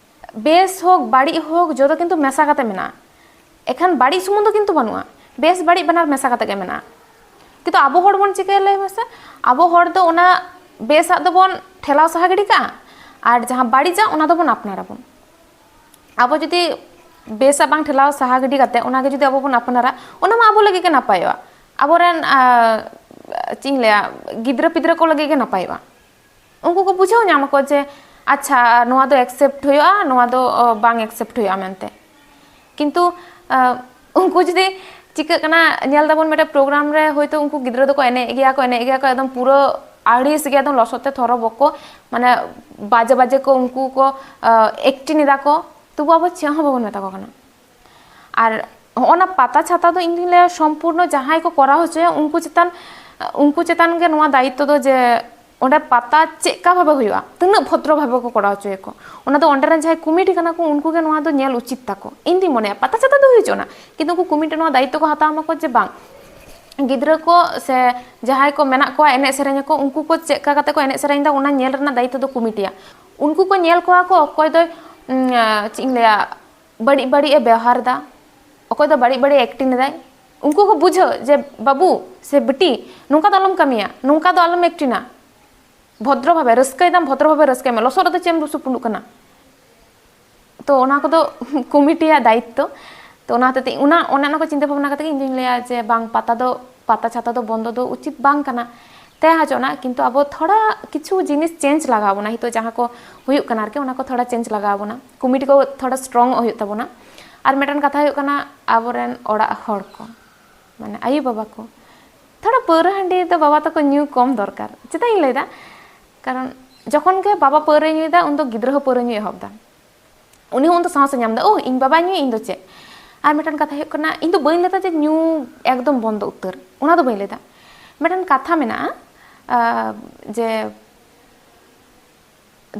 ᱵᱮᱥ ᱦᱳᱠ ᱵᱟᱹᱲᱤᱡ ᱦᱳᱠ ᱡᱚᱛᱚ ᱠᱤᱱᱛᱩ ᱢᱮᱥᱟ ᱠᱟᱛᱮ ᱢᱮᱱᱟᱜᱼᱟ᱾ ᱮᱠᱷᱟᱱ ᱵᱟᱹᱲᱤᱡ ᱥᱩᱢᱩᱝ ᱫᱚ ᱠᱤᱱᱛᱩ ᱵᱟᱹᱱᱩᱜᱼᱟ, ᱵᱮᱥ ᱵᱟᱹᱲᱤᱡ ᱵᱟᱱᱟᱨ ᱢᱮᱥᱟ ᱠᱟᱛᱮ ᱜᱮ ᱢᱮᱱᱟᱜᱼᱟ᱾ ᱠᱤᱱᱛᱩ ᱟᱵᱚ ᱦᱚᱲ ᱵᱚᱱ ᱪᱤᱠᱟᱹᱭᱟ ᱞᱟᱹᱭ ᱢᱮᱥᱮ? ᱟᱵᱚ ᱦᱚᱲ ᱫᱚ ᱚᱱᱟ ᱵᱮᱥᱟᱜ ᱫᱚᱵᱚᱱ ᱴᱷᱮᱞᱟᱣ ᱥᱟᱦᱟ ᱜᱤᱰᱤ ᱠᱟᱜᱼᱟ, ᱟᱨ ᱡᱟᱦᱟᱸ ᱵᱟᱹᱲᱤᱡᱟᱜ ᱚᱱᱟ ᱫᱚᱵᱚᱱ ᱟᱯᱱᱟᱨᱟᱵᱚᱱ᱾ ᱟᱵᱚ ᱡᱩᱫᱤ ᱵᱮᱥᱟᱜ ᱵᱟᱝ ᱴᱷᱮᱞᱟᱣ ᱥᱟᱦᱟ ᱜᱤᱰᱤ ᱠᱟᱛᱮ ᱚᱱᱟᱜᱮ ᱡᱩᱫᱤ ᱟᱵᱚ ᱵᱚᱱ ᱟᱯᱱᱟᱨᱟ, ᱚᱱᱟ ᱢᱟ ᱟᱵᱚ ᱞᱟᱹᱜᱤᱫ ᱜᱮ ᱱᱟᱯᱟᱭᱚᱜᱼᱟ, ᱟᱵᱚᱨᱮᱱ ᱟᱨ, ᱪᱮᱫ ᱤᱧ ᱞᱟᱹᱭᱟ, ᱜᱤᱫᱽᱨᱟᱹ ᱯᱤᱫᱽᱨᱟᱹ ᱠᱚ ᱞᱟᱹᱜᱤᱫ ᱜᱮ ᱱᱟᱯᱟᱭᱚᱜᱼᱟ᱾ ᱩᱱᱠᱩ ᱠᱚ ᱵᱩᱡᱷᱟᱹᱣ ᱧᱟᱢ ᱟᱠᱚ ᱡᱮ ᱟᱪᱪᱷᱟ, ᱱᱚᱣᱟ ᱫᱚ accept ᱦᱩᱭᱩᱜᱼᱟ, ᱱᱚᱣᱟ ᱫᱚ ᱚ, ᱵᱟᱝ accept ᱦᱩᱭᱩᱜᱼᱟ ᱢᱮᱱᱛᱮ᱾ ᱠᱤᱱᱛᱩ ᱟᱨ, ᱩᱱᱠᱩ ᱡᱩᱫᱤ ᱪᱤᱠᱟᱹᱜ ᱠᱟᱱᱟ, ᱧᱮᱞ ᱫᱟᱵᱚᱱ ᱢᱤᱫᱴᱮᱱ ᱯᱨᱳᱜᱨᱟᱢ ᱨᱮ ᱦᱚᱭᱛᱳ ᱩᱱᱠᱩ ᱜᱤᱫᱽᱨᱟᱹ ᱫᱚᱠᱚ ᱮᱱᱮᱡ ᱜᱮᱭᱟ ᱠᱚ ᱮᱱᱮᱡ ᱜᱮᱭᱟ ᱠᱚ ᱮᱠᱫᱚᱢ ᱯᱩᱨᱟᱹ ᱟᱹᱲᱤᱥ ᱜᱮ ᱮᱠᱫᱚᱢ ᱞᱚᱥᱚᱫ ᱛᱮ ᱛᱷᱚᱨᱚ ᱵᱚᱠᱚ, ᱢᱟᱱᱮ ᱵᱟᱡᱮ ᱵᱟᱡᱮ ᱠᱚ ᱩᱱᱠᱩ ᱠᱚ ᱮᱠᱴᱤᱝ ᱮᱫᱟ ᱠᱚ, ᱛᱚᱵᱩ ᱟᱵᱚ ᱪᱮᱫ ᱦᱚᱸ ᱵᱟᱵᱚᱱ ᱢᱮᱛᱟ ᱠᱚ ᱠᱟᱱᱟ᱾ ᱟᱨ ᱦᱚᱸᱜᱼᱚ ᱱᱟ ᱯᱟᱛᱟ ᱪᱷᱟᱛᱟ ᱫᱚ ᱤᱧ ᱫᱩᱧ ᱞᱟᱹᱭᱟ ᱥᱚᱢᱯᱩᱨᱱᱚ ᱡᱟᱦᱟᱸᱭ ᱠᱚ ᱠᱚᱨᱟᱣ ᱦᱚᱪᱚᱭᱟ ᱩᱱᱠᱩ ᱪᱮᱛᱟᱱ, ᱩᱱᱠᱩ ᱪᱮᱛᱟᱱ ᱜᱮ ᱱᱚᱣᱟ ᱫᱟᱭᱤᱛᱛᱚ ᱫᱚ, ᱡᱮ ᱚᱸᱰᱮ ᱯᱟᱛᱟ ᱪᱮᱫᱠᱟ ᱵᱷᱟᱵᱮ ᱦᱩᱭᱩᱜᱼᱟ, ᱛᱤᱱᱟᱹᱜ ᱵᱷᱚᱫᱨᱚ ᱵᱷᱟᱵᱮ ᱠᱚ ᱠᱚᱨᱟᱣ ᱦᱚᱪᱚᱭᱟᱠᱚ, ᱚᱱᱟ ᱫᱚ ᱚᱸᱰᱮ ᱨᱮᱱ ᱡᱟᱦᱟᱸᱭ ᱠᱚᱢᱤᱴᱤ ᱠᱟᱱᱟ ᱠᱚ ᱩᱱᱠᱩ ᱜᱮ ᱱᱚᱣᱟ ᱫᱚ ᱧᱮᱞ ᱩᱪᱤᱛ ᱛᱟᱠᱚ᱾ ᱤᱧ ᱫᱩᱧ ᱢᱚᱱᱮᱭᱟ ᱯᱟᱛᱟ ᱪᱷᱟᱛᱟ ᱫᱚ ᱦᱩᱭ ᱦᱚᱪᱚᱱᱟ, ᱠᱤᱱᱛᱩ ᱩᱱᱠᱩ ᱠᱚᱢᱤᱴᱤ ᱱᱚᱣᱟ ᱫᱟᱭᱤᱛᱛᱚ ᱠᱚ ᱦᱟᱛᱟᱣ ᱢᱟᱠᱚ ᱡᱮ ᱵᱟᱝ, ᱜᱤᱫᱽᱨᱟᱹ ᱠᱚ ᱥᱮ ᱡᱟᱦᱟᱸᱭ ᱠᱚ ᱢᱮᱱᱟᱜ ᱠᱚᱣᱟ ᱮᱱᱮᱡ ᱥᱮᱨᱮᱧ ᱟᱠᱚ, ᱩᱱᱠᱩ ᱠᱚ ᱪᱮᱫ ᱞᱮᱠᱟ ᱠᱟᱛᱮ ᱠᱚ ᱮᱱᱮᱡ ᱥᱮᱨᱮᱧ ᱮᱫᱟ ᱚᱱᱟ ᱧᱮᱞ ᱨᱮᱱᱟᱜ ᱫᱟᱭᱤᱛᱛᱚ ᱫᱚ ᱠᱚᱢᱤᱴᱤᱭᱟᱜ᱾ ᱩᱱᱠᱩ ᱠᱚ ᱧᱮᱞ ᱠᱚᱣᱟ ᱠᱚ ᱚᱠᱚᱭ ᱫᱚᱭ, ᱩᱸ, ᱪᱮᱫ ᱤᱧ ᱞᱟᱹᱭᱟ, ᱵᱟᱹᱲᱤᱡ ᱵᱟᱹᱲᱤᱡ ᱮ ᱵᱮᱣᱦᱟᱨ ᱮᱫᱟ, ᱚᱠᱚᱭ ᱫᱚ ᱵᱟᱹᱲᱤᱡ ᱵᱟᱹᱲᱤᱡ ᱮᱠᱴᱤᱝ ᱮᱫᱟᱭ᱾ ᱩᱱᱠᱩ ᱠᱚ ᱵᱩᱡᱷᱟᱹᱣ ᱡᱮ ᱵᱟᱹᱵᱩ ᱥᱮ ᱵᱤᱴᱤ, ᱱᱚᱝᱠᱟ ᱫᱚ ᱟᱞᱚᱢ ᱠᱟᱹᱢᱤᱭᱟ, ᱱᱚᱝᱠᱟ ᱫᱚ ᱟᱞᱚᱢ ᱮᱠᱴᱤᱝᱟ, ᱵᱷᱚᱫᱨᱚ ᱵᱷᱟᱵᱮ ᱨᱟᱹᱥᱠᱟᱹᱭ ᱫᱟᱢ, ᱵᱷᱚᱫᱨᱚ ᱵᱷᱟᱵᱮ ᱨᱟᱹᱥᱠᱟᱹᱭ ᱢᱮ, ᱞᱚᱥᱚᱫ ᱨᱮᱫᱚ ᱪᱮᱫ ᱮᱢ ᱫᱩᱥᱩ ᱯᱩᱸᱰᱩᱜ ᱠᱟᱱᱟ? ᱛᱚ ᱚᱱᱟ ᱠᱚᱫᱚ ᱠᱚᱢᱤᱴᱤᱭᱟᱜ ᱫᱟᱭᱤᱛᱛᱚ᱾ ᱛᱚ ᱚᱱᱟ ᱦᱚᱛᱮᱡ ᱛᱮ ᱚᱱᱟ, ᱚᱱᱮ ᱚᱱᱟ ᱠᱚ ᱪᱤᱱᱛᱟᱹ ᱵᱷᱟᱵᱽᱱᱟ ᱠᱟᱛᱮ ᱜᱮ ᱤᱧ ᱫᱩᱧ ᱞᱟᱹᱭᱟ ᱡᱮ ᱵᱟᱝ, ᱯᱟᱛᱟ ᱫᱚ, ᱯᱟᱛᱟ ᱪᱷᱟᱛᱟ ᱫᱚ ᱵᱚᱱᱫᱚ ᱫᱚ ᱩᱪᱤᱛ ᱵᱟᱝ ᱠᱟᱱᱟ᱾ ᱛᱟᱦᱮᱸ ᱦᱚᱪᱚᱜ ᱚᱱᱟ, ᱠᱤᱱᱛᱩ ᱟᱵᱚ ᱛᱷᱚᱲᱟ ᱠᱤᱪᱷᱩ ᱡᱤᱱᱤᱥ ᱪᱮᱧᱡᱽ ᱞᱟᱜᱟᱣ ᱵᱚᱱᱟ᱾ ᱱᱤᱛᱚᱜ ᱡᱟᱦᱟᱸ ᱠᱚ ᱦᱩᱭᱩᱜ ᱠᱟᱱᱟ ᱟᱨᱠᱤ, ᱚᱱᱟ ᱠᱚ ᱛᱷᱚᱲᱟ ᱪᱮᱧᱡᱽ ᱞᱟᱜᱟᱣ ᱵᱚᱱᱟ, ᱠᱚᱢᱤᱴᱤ ᱠᱚ ᱛᱷᱚᱲᱟ ᱥᱴᱨᱚᱝ ᱚᱜ ᱦᱩᱭᱩᱜ ᱛᱟᱵᱚᱱᱟ᱾ ᱟᱨ ᱢᱤᱫᱴᱮᱱ ᱠᱟᱛᱷᱟ ᱦᱩᱭᱩᱜ ᱠᱟᱱᱟ, ᱟᱵᱚᱨᱮᱱ ᱚᱲᱟᱜ ᱦᱚᱲ ᱠᱚ, ᱢᱟᱱᱮ ᱟᱭᱳ ᱵᱟᱵᱟ ᱠᱚ, ᱛᱷᱚᱲᱟ ᱯᱟᱹᱣᱨᱟᱹ ᱦᱟᱺᱰᱤ ᱫᱚ ᱵᱟᱵᱟ ᱛᱟᱠᱚ ᱧᱩ ᱠᱚᱢ ᱫᱚᱨᱠᱟᱨ᱾ ᱪᱮᱫᱟᱜ ᱤᱧ ᱞᱟᱹᱭᱫᱟ? ᱠᱟᱨᱚᱱ ᱡᱚᱠᱷᱚᱱ ᱜᱮ ᱵᱟᱵᱟ ᱯᱟᱹᱣᱨᱟᱹᱭ ᱧᱩᱭᱮᱫᱟ, ᱩᱱᱫᱚ ᱜᱤᱫᱽᱨᱟᱹ ᱦᱚᱸ ᱯᱟᱹᱣᱨᱟᱹ ᱧᱩᱭ ᱮᱦᱚᱵ ᱮᱫᱟ᱾ ᱩᱱᱤ ᱦᱚᱸ ᱩᱱᱫᱚ ᱥᱟᱦᱚᱥᱮ ᱧᱟᱢ ᱮᱫᱟ, "ᱳ, ᱤᱧ ᱵᱟᱵᱟᱭ ᱧᱩᱭᱟ, ᱤᱧ ᱫᱚ ᱪᱮᱫ?" ᱟᱨ ᱢᱤᱫᱴᱮᱱ ᱠᱟᱛᱷᱟ ᱦᱩᱭᱩᱜ ᱠᱟᱱᱟ, ᱤᱧ ᱫᱚ ᱵᱟᱹᱧ ᱞᱟᱹᱭᱫᱟ ᱡᱮ ᱧᱩ ᱮᱠᱫᱚᱢ ᱵᱚᱱᱫᱚ ᱩᱛᱟᱹᱨ, ᱚᱱᱟ ᱫᱚ ᱵᱟᱹᱧ ᱞᱟᱹᱭᱫᱟ᱾ ᱢᱤᱫᱴᱮᱱ ᱠᱟᱛᱷᱟ ᱢᱮᱱᱟᱜᱼᱟ, ᱟᱸ, ᱡᱮ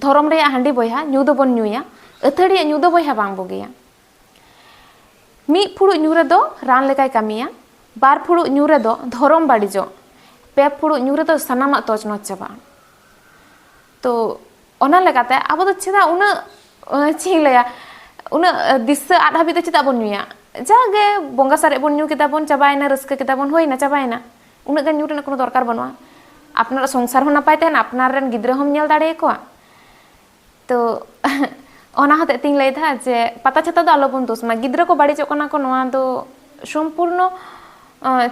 ᱫᱷᱚᱨᱚᱢ ᱨᱮᱭᱟᱜ ᱦᱟᱺᱰᱤ ᱵᱚᱭᱦᱟ ᱧᱩ ᱫᱚᱵᱚᱱ ᱧᱩᱭᱟ, ᱟᱹᱛᱷᱟᱹᱲᱤᱭᱟᱜ ᱧᱩ ᱫᱚ ᱵᱚᱭᱦᱟ ᱵᱟᱝ ᱵᱩᱜᱤᱭᱟ᱾ ᱢᱤᱫ ᱯᱷᱩᱲᱩᱜ ᱧᱩ ᱨᱮᱫᱚ ᱨᱟᱱ ᱞᱮᱠᱟᱭ ᱠᱟᱹᱢᱤᱭᱟ, ᱵᱟᱨ ᱯᱷᱩᱲᱩᱜ ᱧᱩ ᱨᱮᱫᱚ ᱫᱷᱚᱨᱚᱢ ᱵᱟᱹᱲᱤᱡᱚᱜ, ᱯᱮ ᱯᱷᱩᱲᱩᱜ ᱧᱩ ᱨᱮᱫᱚ ᱥᱟᱱᱟᱢᱟᱜ ᱛᱚᱪᱱᱚᱪ ᱪᱟᱵᱟᱜᱼᱟ᱾ ᱛᱚ ᱚᱱᱟ ᱞᱮᱠᱟᱛᱮ ᱟᱵᱚ ᱫᱚ ᱪᱮᱫᱟᱜ ᱩᱱᱟᱹᱜ, ᱪᱮᱫ ᱤᱧ ᱞᱟᱹᱭᱟ, ᱩᱱᱟᱹᱜ ᱫᱤᱥᱟᱹ ᱟᱫ ᱦᱟᱹᱵᱤᱡ ᱫᱚ ᱪᱮᱫᱟᱜ ᱵᱚᱱ ᱧᱩᱭᱟ? ᱡᱟᱜᱮ ᱵᱚᱸᱜᱟ ᱥᱟᱨᱮᱡ ᱵᱚᱱ ᱧᱩ ᱠᱮᱫᱟ ᱵᱚᱱ, ᱪᱟᱵᱟᱭᱮᱱᱟ, ᱨᱟᱹᱥᱠᱟᱹ ᱠᱮᱫᱟ ᱵᱚᱱ, ᱦᱩᱭᱱᱟ, ᱪᱟᱵᱟᱭᱮᱱᱟ᱾ ᱩᱱᱟᱹᱜ ᱜᱟᱱ ᱧᱩ ᱨᱮᱱᱟᱜ ᱠᱳᱱᱳ ᱫᱚᱨᱠᱟᱨ ᱵᱟᱹᱱᱩᱜᱼᱟ᱾ ᱟᱯᱱᱟᱨᱟᱜ ᱥᱚᱝᱥᱟᱨ ᱦᱚᱸ ᱱᱟᱯᱟᱭ ᱛᱟᱦᱮᱱᱟ, ᱟᱯᱱᱟᱨ ᱨᱮᱱ ᱜᱤᱫᱽᱨᱟᱹ ᱦᱚᱸᱢ ᱧᱮᱞ ᱫᱟᱲᱮᱭᱟᱠᱚᱣᱟ᱾ ᱛᱚ ᱚᱱᱟ ᱦᱚᱛᱮᱡ ᱛᱤᱧ ᱞᱟᱹᱭᱫᱟ ᱡᱮ ᱯᱟᱛᱟ ᱪᱷᱟᱛᱟ ᱫᱚ ᱟᱞᱚᱵᱚᱱ ᱫᱳᱥ ᱢᱟ᱾ ᱜᱤᱫᱽᱨᱟᱹ ᱠᱚ ᱵᱟᱹᱲᱤᱡᱚᱜ ᱠᱟᱱᱟ ᱠᱚ, ᱱᱚᱣᱟ ᱫᱚ ᱥᱚᱢᱯᱩᱨᱱᱚ,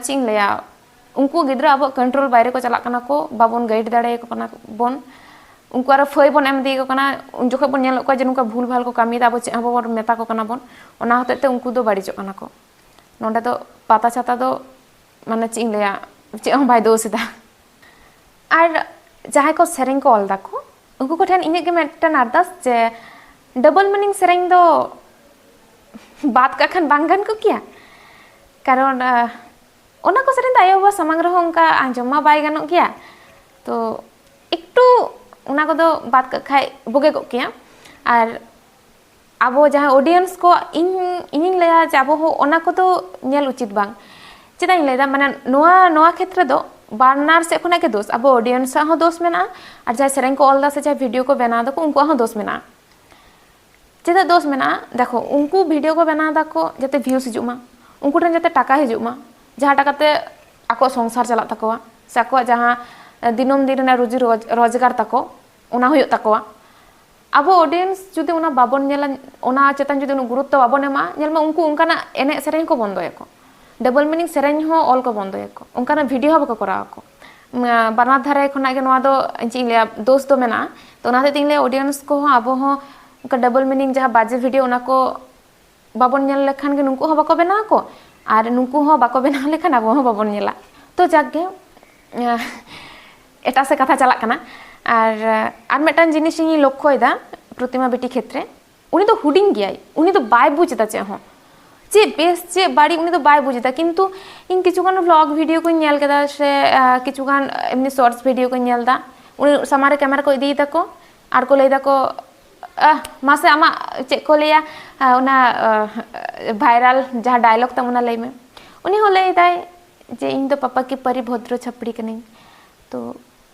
ᱪᱮᱫ ᱤᱧ ᱞᱟᱹᱭᱟ, ᱩᱱᱠᱩ ᱜᱤᱫᱽᱨᱟᱹ ᱟᱵᱚᱣᱟᱜ ᱠᱚᱱᱴᱨᱳᱞ ᱵᱟᱭᱨᱮ ᱠᱚ ᱪᱟᱞᱟᱜ ᱠᱟᱱᱟ ᱠᱚ, ᱵᱟᱵᱚᱱ ᱜᱟᱭᱤᱰ ᱫᱟᱲᱮᱭᱟᱠᱚ ᱠᱟᱱᱟ ᱵᱚᱱ᱾ ᱩᱱᱠᱩ ᱟᱨᱚ ᱯᱷᱟᱹᱭ ᱵᱚᱱ ᱮᱢ ᱤᱫᱤᱭᱟᱠᱚ ᱠᱟᱱᱟ, ᱩᱱ ᱡᱚᱠᱷᱚᱱ ᱵᱚᱱ ᱧᱮᱞᱮᱫ ᱠᱚᱣᱟ ᱡᱮ ᱱᱚᱝᱠᱟ ᱵᱷᱩᱞ ᱵᱷᱟᱞ ᱠᱚ ᱠᱟᱹᱢᱤᱭᱮᱫᱟ, ᱟᱵᱚ ᱪᱮᱫ ᱦᱚᱸ ᱵᱟᱵᱚᱱ ᱢᱮᱛᱟ ᱠᱚ ᱠᱟᱱᱟ ᱵᱚᱱ᱾ ᱚᱱᱟ ᱦᱚᱛᱮᱡ ᱛᱮ ᱩᱱᱠᱩ ᱫᱚ ᱵᱟᱹᱲᱤᱡᱚᱜ ᱠᱟᱱᱟ ᱠᱚ᱾ ᱱᱚᱰᱮ ᱫᱚ ᱯᱟᱛᱟ ᱪᱷᱟᱛᱟ ᱫᱚ, ᱢᱟᱱᱮ, ᱪᱮᱫ ᱤᱧ ᱞᱟᱹᱭᱟ, ᱪᱮᱫ ᱦᱚᱸ ᱵᱟᱭ ᱫᱳᱥ ᱮᱫᱟ᱾ ᱟᱨ ᱡᱟᱦᱟᱸᱭ ᱠᱚ ᱥᱮᱨᱮᱧ ᱠᱚ ᱚᱞ ᱫᱟᱠᱚ, ᱩᱱᱠᱩ ᱠᱚᱴᱷᱮᱱ ᱤᱧᱟᱹᱜ ᱜᱮ ᱢᱤᱫᱴᱟᱝ ᱟᱨᱫᱟᱥ ᱡᱮ ᱰᱚᱵᱚᱞ ᱢᱤᱱᱤᱝ ᱥᱮᱨᱮᱧ ᱫᱚ ᱵᱟᱫ ᱠᱟᱜ ᱠᱷᱟᱱ ᱵᱟᱝ ᱜᱟᱱ ᱠᱚᱜ ᱠᱮᱭᱟ? ᱠᱟᱨᱚᱱ ᱚᱱᱟ ᱠᱚ ᱥᱮᱨᱮᱧ ᱫᱚ ᱟᱭᱳᱼᱵᱟᱵᱟ ᱥᱟᱢᱟᱝ ᱨᱮᱦᱚᱸ ᱚᱱᱠᱟ ᱟᱸᱡᱚᱢ ᱢᱟ ᱵᱟᱭ ᱜᱟᱱᱚᱜ ᱜᱮᱭᱟ᱾ ᱛᱚ ᱮᱠᱴᱩ ᱚᱱᱟ ᱠᱚᱫᱚ ᱵᱟᱫ ᱠᱟᱜ ᱠᱷᱟᱡ ᱵᱩᱜᱮ ᱠᱚᱜ ᱠᱮᱭᱟ᱾ ᱟᱨ ᱟᱵᱚ ᱡᱟᱦᱟᱸ ᱚᱰᱤᱭᱮᱱᱥ ᱠᱚ, ᱤᱧ ᱤᱧᱤᱧ ᱞᱟᱹᱭᱟ ᱡᱮ ᱟᱵᱚ ᱦᱚᱸ ᱚᱱᱟ ᱠᱚᱫᱚ ᱧᱮᱞ ᱩᱪᱤᱛ ᱵᱟᱝ᱾ ᱪᱮᱫᱟᱜ ᱤᱧ ᱞᱟᱹᱭᱫᱟ, ᱢᱟᱱᱮ, ᱱᱚᱣᱟ ᱱᱚᱣᱟ ᱠᱷᱮᱛᱨᱮ ᱫᱚ ᱵᱟᱱᱟᱨ ᱥᱮᱫ ᱠᱷᱚᱱᱟᱜ ᱜᱮ ᱫᱳᱥ᱾ ᱟᱵᱚ ᱚᱰᱤᱭᱮᱱᱥ ᱟᱜ ᱦᱚᱸ ᱫᱳᱥ ᱢᱮᱱᱟᱜᱼᱟ, ᱟᱨ ᱡᱟᱦᱟᱸᱭ ᱥᱮᱨᱮᱧ ᱠᱚ ᱚᱞ ᱫᱟ ᱥᱮ ᱡᱟᱦᱟᱸᱭ ᱵᱷᱤᱰᱤᱭᱳ ᱠᱚ ᱵᱮᱱᱟᱣ ᱫᱟᱠᱚ, ᱩᱱᱠᱩᱣᱟᱜ ᱦᱚᱸ ᱫᱳᱥ ᱢᱮᱱᱟᱜᱼᱟ᱾ ᱪᱮᱫᱟᱜ ᱫᱳᱥ ᱢᱮᱱᱟᱜᱼᱟ? ᱫᱮᱠᱷᱚ, ᱩᱱᱠᱩ ᱵᱷᱤᱰᱤᱭᱳ ᱠᱚ ᱵᱮᱱᱟᱣ ᱫᱟᱠᱚ ᱡᱟᱛᱮ ᱵᱷᱤᱭᱩᱥ ᱦᱤᱡᱩᱜ ᱢᱟ, ᱩᱱᱠᱩ ᱴᱷᱮᱱ ᱡᱟᱛᱮ ᱴᱟᱠᱟ ᱦᱤᱡᱩᱜ ᱢᱟ, ᱡᱟᱦᱟᱸ ᱴᱟᱠᱟ ᱛᱮ ᱟᱠᱚᱣᱟᱜ ᱥᱚᱝᱥᱟᱨ ᱪᱟᱞᱟᱜ ᱛᱟᱠᱚᱣᱟ ᱥᱮ ᱟᱠᱚᱣᱟᱜ ᱡᱟᱦᱟᱸ ᱫᱤᱱᱟᱹᱢ ᱫᱤᱱ ᱨᱮᱱᱟᱜ ᱨᱩᱡᱤ ᱨᱳᱡᱽ- ᱨᱳᱡᱽᱜᱟᱨ ᱛᱟᱠᱚ, ᱚᱱᱟ ᱦᱩᱭᱩᱜ ᱛᱟᱠᱚᱣᱟ᱾ ᱟᱵᱚ ᱚᱰᱤᱭᱮᱱᱥ ᱡᱩᱫᱤ ᱚᱱᱟ ᱵᱟᱵᱚᱱ ᱧᱮᱞᱟ, ᱚᱱᱟ ᱪᱮᱛᱟᱱ ᱡᱩᱫᱤ ᱩᱱᱟᱹᱜ ᱜᱩᱨᱩᱛᱛᱚ ᱵᱟᱵᱚᱱ ᱮᱢᱟ, ᱧᱮᱞ ᱢᱮ, ᱩᱱᱠᱩ ᱚᱱᱠᱟᱱᱟᱜ ᱮᱱᱮᱡ ᱥᱮᱨᱮᱧ ᱠᱚ ᱵᱚᱱᱫᱚᱭᱟᱠᱚ, ᱰᱚᱵᱚᱞ ᱢᱤᱱᱤᱝ ᱥᱮᱨᱮᱧ ᱦᱚᱸ ᱚᱞ ᱠᱚ ᱵᱚᱱᱫᱚᱭᱟᱠᱚ, ᱚᱱᱠᱟᱱᱟᱜ ᱵᱷᱤᱰᱤᱭᱳ ᱦᱚᱸ ᱵᱟᱠᱚ ᱠᱚᱨᱟᱣ ᱟᱠᱚ᱾ ᱩᱢ, ᱵᱟᱱᱟᱨ ᱫᱷᱟᱨᱮ ᱠᱷᱚᱱᱟᱜ ᱜᱮ ᱱᱚᱣᱟ ᱫᱚ, ᱪᱮᱫ ᱤᱧ ᱞᱟᱹᱭᱟ, ᱫᱳᱥ ᱫᱚ ᱢᱮᱱᱟᱜᱼᱟ᱾ ᱛᱚ ᱚᱱᱟ ᱦᱚᱛᱮᱡ ᱛᱮ ᱤᱧ ᱞᱟᱹᱭᱟ, ᱚᱰᱤᱭᱮᱱᱥ ᱠᱚᱦᱚᱸ ᱟᱵᱚ ᱦᱚᱸ ᱚᱱᱠᱟ ᱰᱚᱵᱚᱞ ᱢᱤᱱᱤᱝ ᱡᱟᱦᱟᱸ ᱵᱟᱡᱮ ᱵᱷᱤᱰᱤᱭᱳ, ᱚᱱᱟ ᱠᱚ ᱵᱟᱵᱚᱱ ᱧᱮᱞ ᱞᱮᱠᱷᱟᱱ ᱜᱮ ᱱᱩᱠᱩ ᱦᱚᱸ ᱵᱟᱠᱚ ᱵᱮᱱᱟᱣ ᱟᱠᱚ, ᱟᱨ ᱱᱩᱠᱩ ᱦᱚᱸ ᱵᱟᱠᱚ ᱵᱮᱱᱟᱣ ᱞᱮᱠᱷᱟᱱ ᱟᱵᱚ ᱦᱚᱸ ᱵᱟᱵᱚᱱ ᱧᱮᱞᱟ᱾ ᱛᱚ ᱡᱟᱠ ᱜᱮ, ᱮᱴᱟᱜ ᱥᱮᱫ ᱠᱟᱛᱷᱟ ᱪᱟᱞᱟᱜ ᱠᱟᱱᱟ᱾ ᱟᱨ, ᱟᱨ ᱢᱤᱫᱴᱟᱝ ᱡᱤᱱᱤᱥ ᱤᱧ ᱞᱚᱠᱠᱷᱚᱭᱮᱫᱟ ᱯᱨᱚᱛᱤᱢᱟ ᱵᱤᱴᱤ ᱠᱷᱮᱛᱨᱮ, ᱩᱱᱤ ᱫᱚ ᱦᱩᱰᱤᱧ ᱜᱮᱭᱟᱭ, ᱩᱱᱤ ᱫᱚ ᱵᱟᱭ ᱵᱩᱡᱽ ᱮᱫᱟ ᱪᱮᱫ ᱦᱚᱸ, ᱪᱮᱫ ᱵᱮᱥ ᱪᱮᱫ ᱵᱟᱹᱲᱤᱡ ᱩᱱᱤ ᱫᱚ ᱵᱟᱭ ᱵᱩᱡᱽ ᱮᱫᱟ᱾ ᱠᱤᱱᱛᱩ ᱤᱧ ᱠᱤᱪᱷᱩᱜᱟᱱ ᱵᱷᱞᱚᱜ ᱵᱷᱤᱰᱤᱭᱳ ᱠᱚᱧ ᱧᱮᱞ ᱠᱮᱫᱟ ᱥᱮ, ᱟᱸ, ᱠᱤᱪᱷᱩᱜᱟᱱ ᱮᱢᱱᱤ ᱥᱚᱨᱴᱥ ᱵᱷᱤᱰᱤᱭᱳ ᱠᱚᱧ ᱧᱮᱞ ᱮᱫᱟ, ᱩᱱᱤ ᱥᱟᱢᱟᱝ ᱨᱮ ᱠᱮᱢᱮᱨᱟ ᱠᱚ ᱤᱫᱤᱭ ᱫᱟᱠᱚ ᱟᱨ ᱠᱚ ᱞᱟᱹᱭ ᱫᱟᱠᱚ, "ᱟᱦ, ᱢᱟᱥᱮ ᱟᱢᱟᱜ ᱪᱮᱫ ᱠᱚ ᱞᱟᱹᱭᱟ, ᱟᱸ, ᱚᱱᱟ, ᱟᱸ, ᱵᱷᱟᱭᱨᱟᱞ ᱡᱟᱦᱟᱸ ᱰᱟᱭᱞᱚᱜ ᱛᱟᱢ ᱚᱱᱟ ᱞᱟᱹᱭ ᱢᱮ᱾" ᱩᱱᱤ ᱦᱚᱸ ᱞᱟᱹᱭ ᱫᱟᱭ ᱡᱮ, "ᱤᱧ ᱫᱚ ᱯᱟᱯᱟ ᱠᱤ ᱯᱟᱨᱤ ᱵᱷᱚᱫᱨᱚ ᱪᱷᱟᱯᱲᱤ ᱠᱟᱹᱱᱟᱹᱧ᱾" ᱛᱚ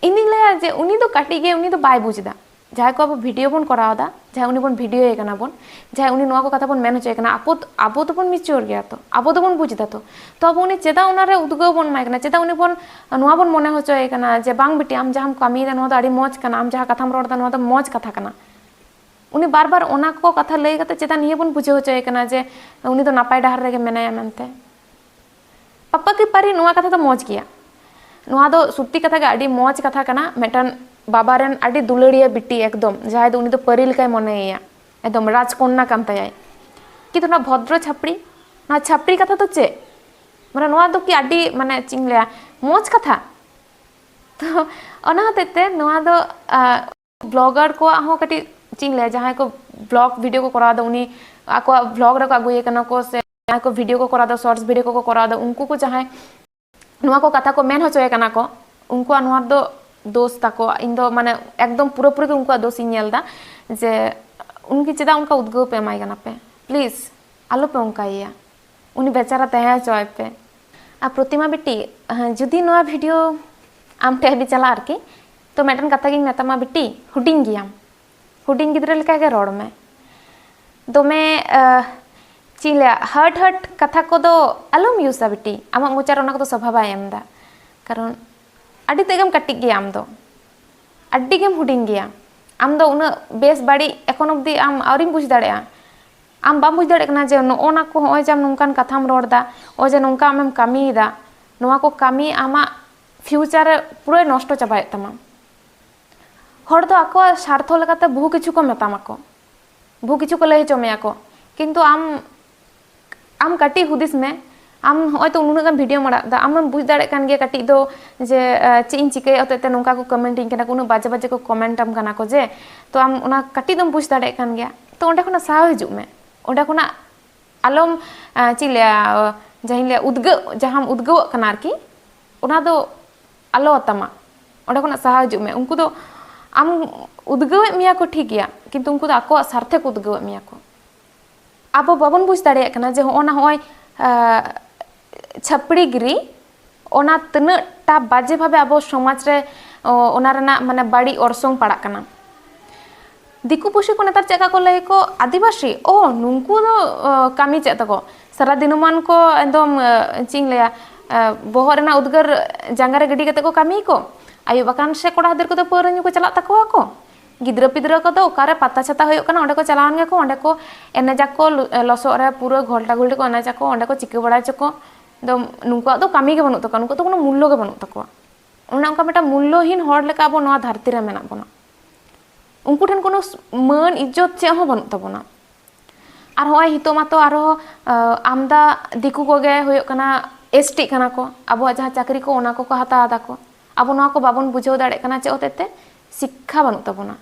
ᱤᱧ ᱫᱩᱧ ᱞᱟᱹᱭᱟ ᱡᱮ ᱩᱱᱤ ᱫᱚ ᱠᱟᱹᱴᱤᱡ ᱜᱮ, ᱩᱱᱤ ᱫᱚ ᱵᱟᱭ ᱵᱩᱡᱽ ᱮᱫᱟ᱾ ᱡᱟᱦᱟᱸᱭ ᱠᱚ ᱟᱵᱚ ᱵᱷᱤᱰᱤᱭᱳ ᱵᱚᱱ ᱠᱚᱨᱟᱣ ᱮᱫᱟ, ᱡᱟᱦᱟᱸᱭ ᱩᱱᱤ ᱵᱚᱱ ᱵᱷᱤᱰᱤᱭᱳᱭᱮ ᱠᱟᱱᱟ ᱵᱚᱱ, ᱡᱟᱦᱟᱸᱭ ᱩᱱᱤ ᱱᱚᱣᱟ ᱠᱚ ᱠᱟᱛᱷᱟ ᱵᱚᱱ ᱢᱮᱱ ᱦᱚᱪᱚᱭᱮ ᱠᱟᱱᱟ, ᱟᱵᱚ ᱟᱵᱚ ᱫᱚᱵᱚᱱ ᱢᱤᱪᱩᱣᱟᱨ ᱜᱮᱭᱟ ᱛᱚ, ᱟᱵᱚ ᱫᱚᱵᱚᱱ ᱵᱩᱡᱽ ᱮᱫᱟ ᱛᱚ, ᱛᱚ ᱟᱵᱚ ᱩᱱᱤ ᱪᱮᱫᱟᱜ ᱚᱱᱟᱨᱮ ᱩᱫᱽᱜᱟᱹᱣ ᱵᱚᱱ ᱮᱢᱟᱭ ᱠᱟᱱᱟ? ᱪᱮᱫᱟᱜ ᱩᱱᱤ ᱵᱚᱱ ᱱᱚᱣᱟ ᱵᱚᱱ ᱢᱚᱱᱮ ᱦᱚᱪᱚᱭᱮ ᱠᱟᱱᱟ ᱡᱮ ᱵᱟᱝ ᱵᱤᱴᱤ, ᱟᱢ ᱡᱟᱦᱟᱸᱢ ᱠᱟᱹᱢᱤᱭᱮᱫᱟ ᱱᱚᱣᱟ ᱫᱚ ᱟᱹᱰᱤ ᱢᱚᱡᱽ ᱠᱟᱱᱟ, ᱟᱢ ᱡᱟᱦᱟᱸ ᱠᱟᱛᱷᱟᱢ ᱨᱚᱲ ᱮᱫᱟ ᱱᱚᱣᱟ ᱫᱚ ᱢᱚᱡᱽ ᱠᱟᱛᱷᱟ ᱠᱟᱱᱟ? ᱩᱱᱤ ᱵᱟᱨ ᱵᱟᱨ ᱚᱱᱟ ᱠᱚ ᱠᱟᱛᱷᱟ ᱞᱟᱹᱭ ᱠᱟᱛᱮ ᱪᱮᱫᱟᱜ ᱱᱤᱭᱟᱹ ᱵᱚᱱ ᱵᱩᱡᱷᱟᱹᱣ ᱦᱚᱪᱚᱭᱮ ᱠᱟᱱᱟ ᱡᱮ ᱩᱱᱤ ᱫᱚ ᱱᱟᱯᱟᱭ ᱰᱟᱦᱟᱨ ᱨᱮᱜᱮ ᱢᱮᱱᱟᱭᱟ ᱢᱮᱱᱛᱮ? ᱯᱟᱯᱟ ᱠᱤ ᱯᱟᱨᱤ ᱱᱚᱣᱟ ᱠᱟᱛᱷᱟ ᱫᱚ ᱢᱚᱡᱽ ᱜᱮᱭᱟ᱾ ᱱᱚᱣᱟ ᱫᱚ ᱥᱚᱛᱛᱤ ᱠᱟᱛᱷᱟ ᱜᱮ ᱟᱹᱰᱤ ᱢᱚᱡᱽ ᱠᱟᱛᱷᱟ ᱠᱟᱱᱟ᱾ ᱢᱤᱫᱴᱟᱝ ᱵᱟᱵᱟ ᱨᱮᱱ ᱟᱹᱰᱤ ᱫᱩᱞᱟᱹᱲᱤᱭᱟᱹ ᱵᱤᱴᱤ, ᱮᱠᱫᱚᱢ ᱡᱟᱦᱟᱸᱭ ᱫᱚ ᱩᱱᱤ ᱫᱚ ᱯᱟᱹᱨᱤ ᱞᱮᱠᱟᱭ ᱢᱚᱱᱮᱭᱮᱭᱟ, ᱮᱠᱫᱚᱢ ᱨᱟᱡᱽᱠᱚᱱᱱᱟ ᱠᱟᱱ ᱛᱟᱭᱟᱭ, ᱠᱤᱱᱛᱩ ᱚᱱᱟ ᱵᱷᱚᱫᱨᱚ ᱪᱷᱟᱯᱲᱤ, ᱱᱚᱣᱟ ᱪᱷᱟᱯᱲᱤ ᱠᱟᱛᱷᱟ ᱫᱚ ᱪᱮᱫ? ᱢᱟᱱᱮ ᱱᱚᱣᱟ ᱫᱚ ᱠᱤ ᱟᱹᱰᱤ, ᱢᱟᱱᱮ ᱪᱮᱫ ᱤᱧ ᱞᱟᱹᱭᱟ, ᱢᱚᱡᱽ ᱠᱟᱛᱷᱟ? ᱛᱚ ᱚᱱᱟ ᱦᱚᱛᱮᱡ ᱛᱮ ᱱᱚᱣᱟ ᱫᱚ ᱵᱞᱚᱜᱟᱨ ᱠᱚᱣᱟᱜ ᱦᱚᱸ ᱠᱟᱹᱴᱤᱡ ᱪᱮᱫ ᱤᱧ ᱞᱟᱹᱭᱟ, ᱡᱟᱦᱟᱸᱭ ᱠᱚ ᱵᱞᱚᱜ ᱵᱷᱤᱰᱤᱭᱳ ᱠᱚ ᱠᱚᱨᱟᱣ ᱮᱫᱟ, ᱩᱱᱤ ᱟᱠᱚᱣᱟᱜ ᱵᱞᱚᱜ ᱨᱮᱠᱚ ᱟᱹᱜᱩᱭᱮ ᱠᱟᱱᱟ ᱠᱚ, ᱥᱮ ᱡᱟᱦᱟᱸᱭ ᱠᱚ ᱵᱷᱤᱰᱤᱭᱳ ᱠᱚ ᱠᱚᱨᱟᱣ ᱮᱫᱟ, ᱥᱚᱨᱴᱥ ᱵᱷᱤᱰᱤᱭᱳ ᱠᱚᱠᱚ ᱠᱚᱨᱟᱣ ᱮᱫᱟ, ᱩᱱᱠᱩ ᱠᱚ ᱡᱟᱦᱟᱸᱭ ᱱᱚᱣᱟ ᱠᱚ ᱠᱟᱛᱷᱟ ᱠᱚ ᱢᱮᱱ ᱦᱚᱪᱚᱭᱮ ᱠᱟᱱᱟ ᱠᱚ, ᱩᱱᱠᱩᱣᱟᱜ ᱱᱚᱣᱟ ᱫᱚ ᱫᱳᱥ ᱛᱟᱠᱚ᱾ ᱤᱧ ᱫᱚ ᱢᱟᱱᱮ ᱮᱠᱫᱚᱢ ᱯᱩᱨᱟᱹᱯᱩᱨᱤ ᱜᱮ ᱩᱱᱠᱩᱣᱟᱜ ᱫᱳᱥ ᱤᱧ ᱧᱮᱞ ᱮᱫᱟ ᱡᱮ ᱩᱱᱠᱤ ᱪᱮᱫᱟᱜ ᱚᱱᱠᱟ ᱩᱫᱽᱜᱟᱹᱣ ᱯᱮ ᱮᱢᱟᱭ ᱠᱟᱱᱟ ᱯᱮ? ᱯᱞᱤᱡᱽ ᱟᱞᱚ ᱯᱮ ᱚᱱᱠᱟᱭᱮᱭᱟ, ᱩᱱᱤ ᱵᱮᱪᱟᱨᱟ ᱛᱟᱦᱮᱸ ᱦᱚᱪᱚᱣᱟᱭ ᱯᱮ᱾ ᱟᱨ ᱯᱨᱚᱛᱤᱢᱟ ᱵᱤᱴᱤ, ᱦᱮᱸ, ᱡᱩᱫᱤ ᱱᱚᱣᱟ ᱵᱷᱤᱰᱤᱭᱳ ᱟᱢ ᱴᱷᱮᱱ ᱦᱟᱹᱵᱤᱡ ᱪᱟᱞᱟᱜᱼᱟ ᱟᱨᱠᱤ, ᱛᱚ ᱢᱤᱫᱴᱮᱱ ᱠᱟᱛᱷᱟ ᱜᱤᱧ ᱢᱮᱛᱟᱢᱟ ᱵᱤᱴᱤ, ᱦᱩᱰᱤᱧ ᱜᱮᱭᱟᱢ, ᱦᱩᱰᱤᱧ ᱜᱤᱫᱽᱨᱟᱹ ᱞᱮᱠᱟ ᱜᱮ ᱨᱚᱲ ᱢᱮ᱾ ᱫᱚᱢᱮ, ᱟᱦ, ᱪᱮᱫ ᱤᱧ ᱞᱟᱹᱭᱟ, ᱦᱟᱨᱴ ᱦᱟᱨᱴ ᱠᱟᱛᱷᱟ ᱠᱚᱫᱚ ᱟᱞᱚᱢ ᱤᱭᱩᱡᱟ ᱵᱤᱴᱤ᱾ ᱟᱢᱟᱜ ᱢᱚᱪᱟ ᱨᱮ ᱚᱱᱟ ᱠᱚᱫᱚ ᱥᱚᱵᱷᱟ ᱵᱟᱭ ᱮᱢ ᱮᱫᱟ, ᱠᱟᱨᱚᱱ ᱟᱹᱰᱤ ᱛᱮᱫ ᱜᱮᱢ ᱠᱟᱹᱴᱤᱡ ᱜᱮᱭᱟ ᱟᱢ ᱫᱚ, ᱟᱹᱰᱤ ᱜᱮᱢ ᱦᱩᱰᱤᱧ ᱜᱮᱭᱟ᱾ ᱟᱢ ᱫᱚ ᱩᱱᱟᱹᱜ ᱵᱮᱥ ᱵᱟᱹᱲᱤᱡ ᱮᱠᱷᱚᱱ ᱚᱵᱫᱤ ᱟᱢ ᱟᱹᱣᱨᱤᱢ ᱵᱩᱡᱽ ᱫᱟᱲᱮᱭᱟᱜᱼᱟ᱾ ᱟᱢ ᱵᱟᱢ ᱵᱩᱡᱽ ᱫᱟᱲᱮᱭᱟᱜ ᱠᱟᱱᱟ ᱡᱮ ᱱᱚᱜᱼᱚ ᱱᱟ ᱠᱚ, ᱱᱚᱜᱼᱚᱭ ᱡᱮ ᱟᱢ ᱱᱚᱝᱠᱟᱱ ᱠᱟᱛᱷᱟᱢ ᱨᱚᱲ ᱮᱫᱟ, ᱱᱚᱜᱼᱚᱭ ᱡᱮ ᱱᱚᱝᱠᱟ ᱟᱢᱮᱢ ᱠᱟᱹᱢᱤᱭᱮᱫᱟ, ᱱᱚᱣᱟ ᱠᱚ ᱠᱟᱹᱢᱤ ᱟᱢᱟᱜ ᱯᱷᱤᱭᱩᱪᱟᱨ ᱨᱮ ᱯᱩᱨᱟᱹᱭ ᱱᱚᱥᱴᱚ ᱪᱟᱵᱟᱭᱮᱫ ᱛᱟᱢᱟ᱾ ᱦᱚᱲ ᱫᱚ ᱟᱠᱚᱣᱟᱜ ᱥᱟᱨᱛᱷᱚ ᱞᱮᱠᱟᱛᱮ ᱵᱚᱦᱩ ᱠᱤᱪᱷᱩ ᱠᱚ ᱢᱮᱛᱟᱢᱟᱠᱚ, ᱵᱚᱦᱩ ᱠᱤᱪᱷᱩ ᱠᱚ ᱞᱟᱹᱭ ᱦᱚᱪᱚ ᱢᱮᱭᱟ ᱠᱚ, ᱠᱤᱱᱛᱩ ᱟᱢ, ᱟᱢ ᱠᱟᱹᱴᱤᱡ ᱦᱩᱫᱤᱥ ᱢᱮ᱾ ᱟᱢ ᱦᱚᱸᱜᱼᱚᱭ ᱛᱚ ᱩᱱᱟᱹᱜ ᱜᱟᱱ ᱵᱷᱤᱰᱤᱭᱳᱢ ᱟᱲᱟᱜ ᱮᱫᱟ, ᱟᱢᱮᱢ ᱵᱩᱡᱽ ᱫᱟᱲᱮᱭᱟᱜ ᱠᱟᱱ ᱜᱮᱭᱟ ᱠᱟᱹᱴᱤᱡ ᱫᱚ ᱡᱮ, ᱟᱦ, ᱪᱮᱫ ᱤᱧ ᱪᱤᱠᱟᱹᱭᱟ ᱦᱚᱛᱮᱡ ᱛᱮ ᱱᱚᱝᱠᱟ ᱠᱚ ᱠᱚᱢᱮᱱᱴ ᱤᱧ ᱠᱟᱱᱟ ᱠᱚ, ᱩᱱᱟᱹᱜ ᱵᱟᱡᱮ ᱵᱟᱡᱮ ᱠᱚ ᱠᱚᱢᱮᱱᱴ ᱟᱢ ᱠᱟᱱᱟ ᱠᱚ ᱡᱮ, ᱛᱚ ᱟᱢ ᱚᱱᱟ ᱠᱟᱹᱴᱤᱡ ᱫᱚᱢ ᱵᱩᱡᱽ ᱫᱟᱲᱮᱭᱟᱜ ᱠᱟᱱ ᱜᱮᱭᱟ, ᱛᱚ ᱚᱸᱰᱮ ᱠᱷᱚᱱᱟᱜ ᱥᱟᱦᱟ ᱦᱤᱡᱩᱜ ᱢᱮ, ᱚᱸᱰᱮ ᱠᱷᱚᱱᱟᱜ ᱟᱞᱚᱢ, ᱟᱦ, ᱪᱮᱫ ᱤᱧ ᱞᱟᱹᱭᱟ, ᱡᱟᱦᱟᱸᱧ ᱞᱟᱹᱭᱟ ᱩᱫᱽᱜᱟᱹᱜ, ᱡᱟᱦᱟᱸᱢ ᱩᱫᱽᱜᱟᱹᱣᱚᱜ ᱠᱟᱱᱟ ᱟᱨᱠᱤ, ᱚᱱᱟ ᱫᱚ ᱟᱞᱚ ᱟᱛᱟᱢᱟ, ᱚᱸᱰᱮ ᱠᱷᱚᱱᱟᱜ ᱥᱟᱦᱟ ᱦᱤᱡᱩᱜ ᱢᱮ᱾ ᱩᱱᱠᱩ ᱫᱚ ᱟᱢ ᱩᱫᱽᱜᱟᱹᱣᱮᱫ ᱢᱮᱭᱟ ᱠᱚ ᱴᱷᱤᱠ ᱜᱮᱭᱟ, ᱠᱤᱱᱛᱩ ᱩᱱᱠᱩ ᱫᱚ ᱟᱠᱚᱣᱟᱜ ᱥᱟᱨᱛᱷᱮ ᱠᱚ ᱩᱫᱽᱜᱟᱹᱣᱮᱫ ᱢᱮᱭᱟ ᱠᱚ᱾ ᱟᱵᱚ ᱵᱟᱵᱚᱱ ᱵᱩᱡᱽ ᱫᱟᱲᱮᱭᱟᱜ ᱠᱟᱱᱟ ᱡᱮ ᱦᱚᱸᱜᱼᱚ ᱱᱟ ᱦᱚᱸᱜᱼᱚᱭ, ᱟᱦ, ᱪᱷᱟᱹᱯᱲᱤ ᱜᱤᱨᱤ, ᱚᱱᱟ ᱛᱤᱱᱟᱹᱜ ᱴᱟ ᱵᱟᱡᱮ ᱵᱷᱟᱵᱮ ᱟᱵᱚ ᱥᱚᱢᱟᱡᱽ ᱨᱮ, ᱚ, ᱚᱱᱟ ᱨᱮᱱᱟᱜ ᱢᱟᱱᱮ ᱵᱟᱹᱲᱤᱡ ᱚᱨᱥᱚᱝ ᱯᱟᱲᱟᱜ ᱠᱟᱱᱟ᱾ ᱫᱤᱠᱩ ᱯᱩᱥᱤ ᱠᱚ ᱱᱮᱛᱟᱨ ᱪᱮᱫ ᱞᱮᱠᱟ ᱠᱚ ᱞᱟᱹᱭ ᱟᱠᱚ, ᱟᱹᱫᱤᱵᱟᱹᱥᱤ, ᱳ, ᱱᱩᱝᱠᱩ ᱫᱚ ᱠᱟᱹᱢᱤ ᱪᱮᱫ ᱛᱟᱠᱚ? ᱥᱟᱨᱟ ᱫᱤᱱᱚᱢᱟᱱ ᱠᱚ ᱮᱠᱫᱚᱢ ᱪᱮᱫ ᱤᱧ ᱞᱟᱹᱭᱟ, ᱵᱚᱦᱚᱜ ᱨᱮᱱᱟᱜ ᱩᱫᱽᱜᱟᱹᱨ ᱡᱟᱸᱜᱟ ᱨᱮ ᱜᱤᱰᱤ ᱠᱟᱛᱮ ᱠᱚ ᱠᱟᱹᱢᱤᱭᱟᱠᱚ᱾ ᱟᱭᱩᱵ ᱟᱠᱟᱱ ᱥᱮ ᱠᱚᱲᱟ ᱜᱤᱫᱽᱨᱟᱹ ᱠᱚᱫᱚ ᱯᱟᱹᱣᱨᱟᱹ ᱧᱩ ᱠᱚ ᱪᱟᱞᱟᱜ ᱛᱟᱠᱚᱣᱟ ᱠᱚ᱾ ᱜᱤᱫᱽᱨᱟᱹ ᱯᱤᱫᱽᱨᱟᱹ ᱠᱚᱫᱚ ᱚᱠᱟᱨᱮ ᱯᱟᱛᱟ ᱪᱷᱟᱛᱟ ᱦᱩᱭᱩᱜ ᱠᱟᱱᱟ, ᱚᱸᱰᱮ ᱠᱚ ᱪᱟᱞᱟᱣᱮᱱ ᱜᱮᱠᱚ, ᱚᱸᱰᱮ ᱠᱚ ᱮᱱᱮᱡᱟᱠᱚ, ᱞᱚᱥᱚᱫ ᱨᱮ ᱯᱩᱨᱟᱹ ᱜᱷᱚᱞᱴᱟ ᱜᱷᱩᱞᱴᱤ ᱠᱚ ᱮᱱᱮᱡᱟᱠᱚ, ᱚᱸᱰᱮ ᱠᱚ ᱪᱤᱠᱟᱹ ᱵᱟᱲᱟᱭ ᱪᱚ ᱠᱚ᱾ ᱫᱚ ᱱᱩᱠᱩᱣᱟᱜ ᱫᱚ ᱠᱟᱹᱢᱤ ᱜᱮ ᱵᱟᱹᱱᱩᱜ ᱛᱟᱠᱚᱣᱟ, ᱱᱩᱠᱩᱣᱟᱜ ᱫᱚ ᱠᱳᱱᱳ ᱢᱩᱞᱞᱚ ᱜᱮ ᱵᱟᱹᱱᱩᱜ ᱛᱟᱠᱚᱣᱟ᱾ ᱚᱱᱮ ᱚᱱᱠᱟ ᱢᱤᱫᱴᱟᱝ ᱢᱩᱞᱞᱚᱦᱤᱱ ᱦᱚᱲ ᱞᱮᱠᱟ ᱟᱵᱚ ᱱᱚᱣᱟ ᱫᱷᱟᱹᱨᱛᱤ ᱨᱮ ᱢᱮᱱᱟᱜ ᱵᱚᱱᱟ᱾ ᱩᱱᱠᱩ ᱴᱷᱮᱱ ᱠᱳᱱᱳ ᱢᱟᱹᱱ ᱤᱡᱽᱡᱚᱛ ᱪᱮᱫ ᱦᱚᱸ ᱵᱟᱹᱱᱩᱜ ᱛᱟᱵᱚᱱᱟ᱾ ᱟᱨ ᱦᱚᱸᱜᱼᱚᱭ ᱱᱤᱛᱚᱜ ᱢᱟᱛᱚ ᱟᱨᱦᱚᱸ ᱟᱢᱫᱟ ᱫᱤᱠᱩ ᱠᱚᱜᱮ ᱦᱩᱭᱩᱜ ᱠᱟᱱᱟ, ᱮᱥᱴᱤᱜ ᱠᱟᱱᱟ ᱠᱚ, ᱟᱵᱚᱣᱟᱜ ᱡᱟᱦᱟᱸ ᱪᱟᱹᱠᱨᱤ ᱠᱚ ᱚᱱᱟ ᱠᱚᱠᱚ ᱦᱟᱛᱟᱣ ᱫᱟᱠᱚ᱾ ᱟᱵᱚ ᱱᱚᱣᱟ ᱠᱚ ᱵᱟᱵᱚᱱ ᱵᱩᱡᱷᱟᱹᱣ ᱫᱟᱲᱮᱭᱟᱜ ᱠᱟᱱᱟ ᱪᱮᱫ ᱦᱚᱛᱮᱡ ᱛᱮ? ᱥᱤᱠᱠᱷᱟ ᱵᱟᱹᱱᱩᱜ ᱛᱟᱵᱚᱱᱟ᱾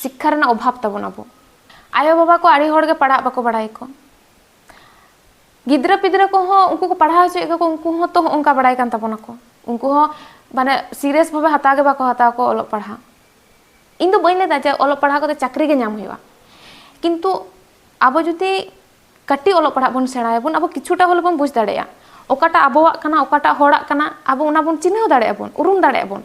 ᱥᱤᱠᱠᱷᱟ ᱨᱮᱱᱟᱜ ᱚᱵᱷᱟᱵᱽ ᱛᱟᱵᱚᱱ ᱟᱵᱚ᱾ ᱟᱭᱳᱼᱵᱟᱵᱟ ᱠᱚ ᱟᱹᱰᱤ ᱦᱚᱲᱜᱮ ᱯᱟᱲᱦᱟᱜ ᱵᱟᱠᱚ ᱵᱟᱲᱟᱭᱟᱠᱚ᱾ ᱜᱤᱫᱽᱨᱟᱹ ᱯᱤᱫᱽᱨᱟᱹ ᱠᱚᱦᱚᱸ ᱩᱱᱠᱩ ᱠᱚ ᱯᱟᱲᱦᱟᱣ ᱦᱚᱪᱚᱭᱮᱫ ᱠᱚᱣᱟ, ᱩᱱᱠᱩ ᱦᱚᱸ ᱛᱚ ᱦᱚᱸᱜᱼᱚᱝᱠᱟ ᱵᱟᱲᱟᱭ ᱠᱟᱱ ᱛᱟᱵᱚᱱᱟ ᱠᱚ᱾ ᱩᱱᱠᱩ ᱦᱚᱸ ᱢᱟᱱᱮ ᱥᱤᱨᱤᱭᱟᱥ ᱵᱷᱟᱵᱮ ᱦᱟᱛᱟᱣ ᱜᱮ ᱵᱟᱠᱚ ᱦᱟᱛᱟᱣ ᱠᱚ ᱚᱞᱚᱜ ᱯᱟᱲᱦᱟᱜ᱾ ᱤᱧ ᱫᱚ ᱵᱟᱹᱧ ᱞᱟᱹᱭᱫᱟ ᱡᱮ ᱚᱞᱚᱜ ᱯᱟᱲᱦᱟᱣ ᱠᱟᱛᱮ ᱪᱟᱹᱠᱨᱤ ᱜᱮ ᱧᱟᱢ ᱦᱩᱭᱩᱜᱼᱟ, ᱠᱤᱱᱛᱩ ᱟᱵᱚ ᱡᱩᱫᱤ ᱠᱟᱹᱴᱤᱡ ᱚᱞᱚᱜ ᱯᱟᱲᱦᱟᱜ ᱵᱚᱱ ᱥᱮᱬᱟᱭᱟᱵᱚᱱ, ᱟᱵᱚ ᱠᱤᱪᱷᱩᱴᱟ ᱦᱚᱞᱮ ᱵᱚᱱ ᱵᱩᱡᱽ ᱫᱟᱲᱮᱭᱟᱜᱼᱟ ᱚᱠᱟᱴᱟᱜ ᱟᱵᱚᱣᱟᱜ ᱠᱟᱱᱟ, ᱚᱠᱟᱴᱟᱜ ᱦᱚᱲᱟᱜ ᱠᱟᱱᱟ, ᱟᱵᱚ ᱚᱱᱟ ᱵᱚᱱ ᱪᱤᱱᱦᱟᱹᱣ ᱫᱟᱲᱮᱭᱟᱜᱼᱟ ᱵᱚᱱ, ᱩᱨᱩᱢ ᱫᱟᱲᱮᱭᱟᱜᱼᱟ ᱵᱚᱱ᱾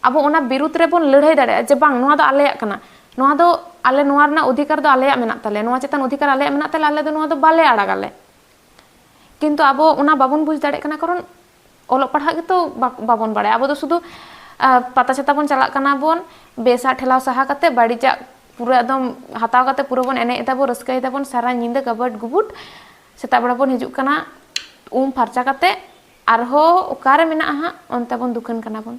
ᱟᱵᱚ ᱚᱱᱟ ᱵᱤᱨᱩᱫᱽ ᱨᱮᱵᱚᱱ ᱞᱟᱹᱲᱦᱟᱹᱭ ᱫᱟᱲᱮᱭᱟᱜᱼᱟ ᱡᱮ ᱵᱟᱝ, ᱱᱚᱣᱟ ᱫᱚ ᱟᱞᱮᱭᱟᱜ ᱠᱟᱱᱟ, ᱱᱚᱣᱟ ᱫᱚ ᱟᱞᱮ, ᱱᱚᱣᱟ ᱨᱮᱱᱟᱜ ᱚᱫᱷᱤᱠᱟᱨ ᱫᱚ ᱟᱞᱮᱭᱟᱜ ᱢᱮᱱᱟᱜ ᱛᱟᱞᱮᱭᱟ, ᱱᱚᱣᱟ ᱪᱮᱛᱟᱱ ᱚᱫᱷᱤᱠᱟᱨ ᱟᱞᱮᱭᱟᱜ ᱢᱮᱱᱟᱜ ᱛᱟᱞᱮᱭᱟ, ᱟᱞᱮ ᱫᱚ ᱱᱚᱣᱟ ᱫᱚ ᱵᱟᱞᱮ ᱟᱲᱟᱜᱟᱞᱮ᱾ ᱠᱤᱱᱛᱩ ᱟᱵᱚ ᱚᱱᱟ ᱵᱟᱵᱚᱱ ᱵᱩᱡᱽ ᱫᱟᱲᱮᱭᱟᱜ ᱠᱟᱱᱟ, ᱠᱟᱨᱚᱱ ᱚᱞᱚᱜ ᱯᱟᱲᱦᱟᱜ ᱜᱮᱛᱚ ᱵᱟ-, ᱵᱟᱵᱚᱱ ᱵᱟᱲᱟᱭᱟ᱾ ᱟᱵᱚ ᱫᱚ ᱥᱩᱫᱷᱩ, ᱟᱸ, ᱯᱟᱛᱟ ᱪᱷᱟᱛᱟ ᱵᱚᱱ ᱪᱟᱞᱟᱜ ᱠᱟᱱᱟ ᱵᱚᱱ, ᱵᱮᱥᱟᱜ ᱴᱷᱮᱞᱟᱣ ᱥᱟᱦᱟ ᱠᱟᱛᱮ, ᱵᱟᱹᱲᱤᱡᱟᱜ ᱯᱩᱨᱟᱹ ᱮᱠᱫᱚᱢ ᱦᱟᱛᱟᱣ ᱠᱟᱛᱮ ᱯᱩᱨᱟᱹ ᱵᱚᱱ ᱮᱱᱮᱡ ᱮᱫᱟ ᱵᱚᱱ, ᱨᱟᱹᱥᱠᱟᱹᱭ ᱫᱟᱵᱚᱱ, ᱥᱟᱨᱟ ᱧᱤᱫᱟᱹ ᱜᱟᱵᱟᱴ ᱜᱩᱵᱩᱴ᱾ ᱥᱮᱛᱟᱜ ᱵᱮᱲᱟ ᱵᱚᱱ ᱦᱤᱡᱩᱜ ᱠᱟᱱᱟ ᱩᱢ ᱯᱷᱟᱨᱪᱟ ᱠᱟᱛᱮ, ᱟᱨᱦᱚᱸ ᱚᱠᱟᱨᱮ ᱢᱮᱱᱟᱜᱼᱟ ᱦᱟᱸᱜ, ᱚᱱᱛᱮ ᱵᱚᱱ ᱫᱩᱠᱷᱟᱹᱱ ᱠᱟᱱᱟ ᱵᱚᱱ᱾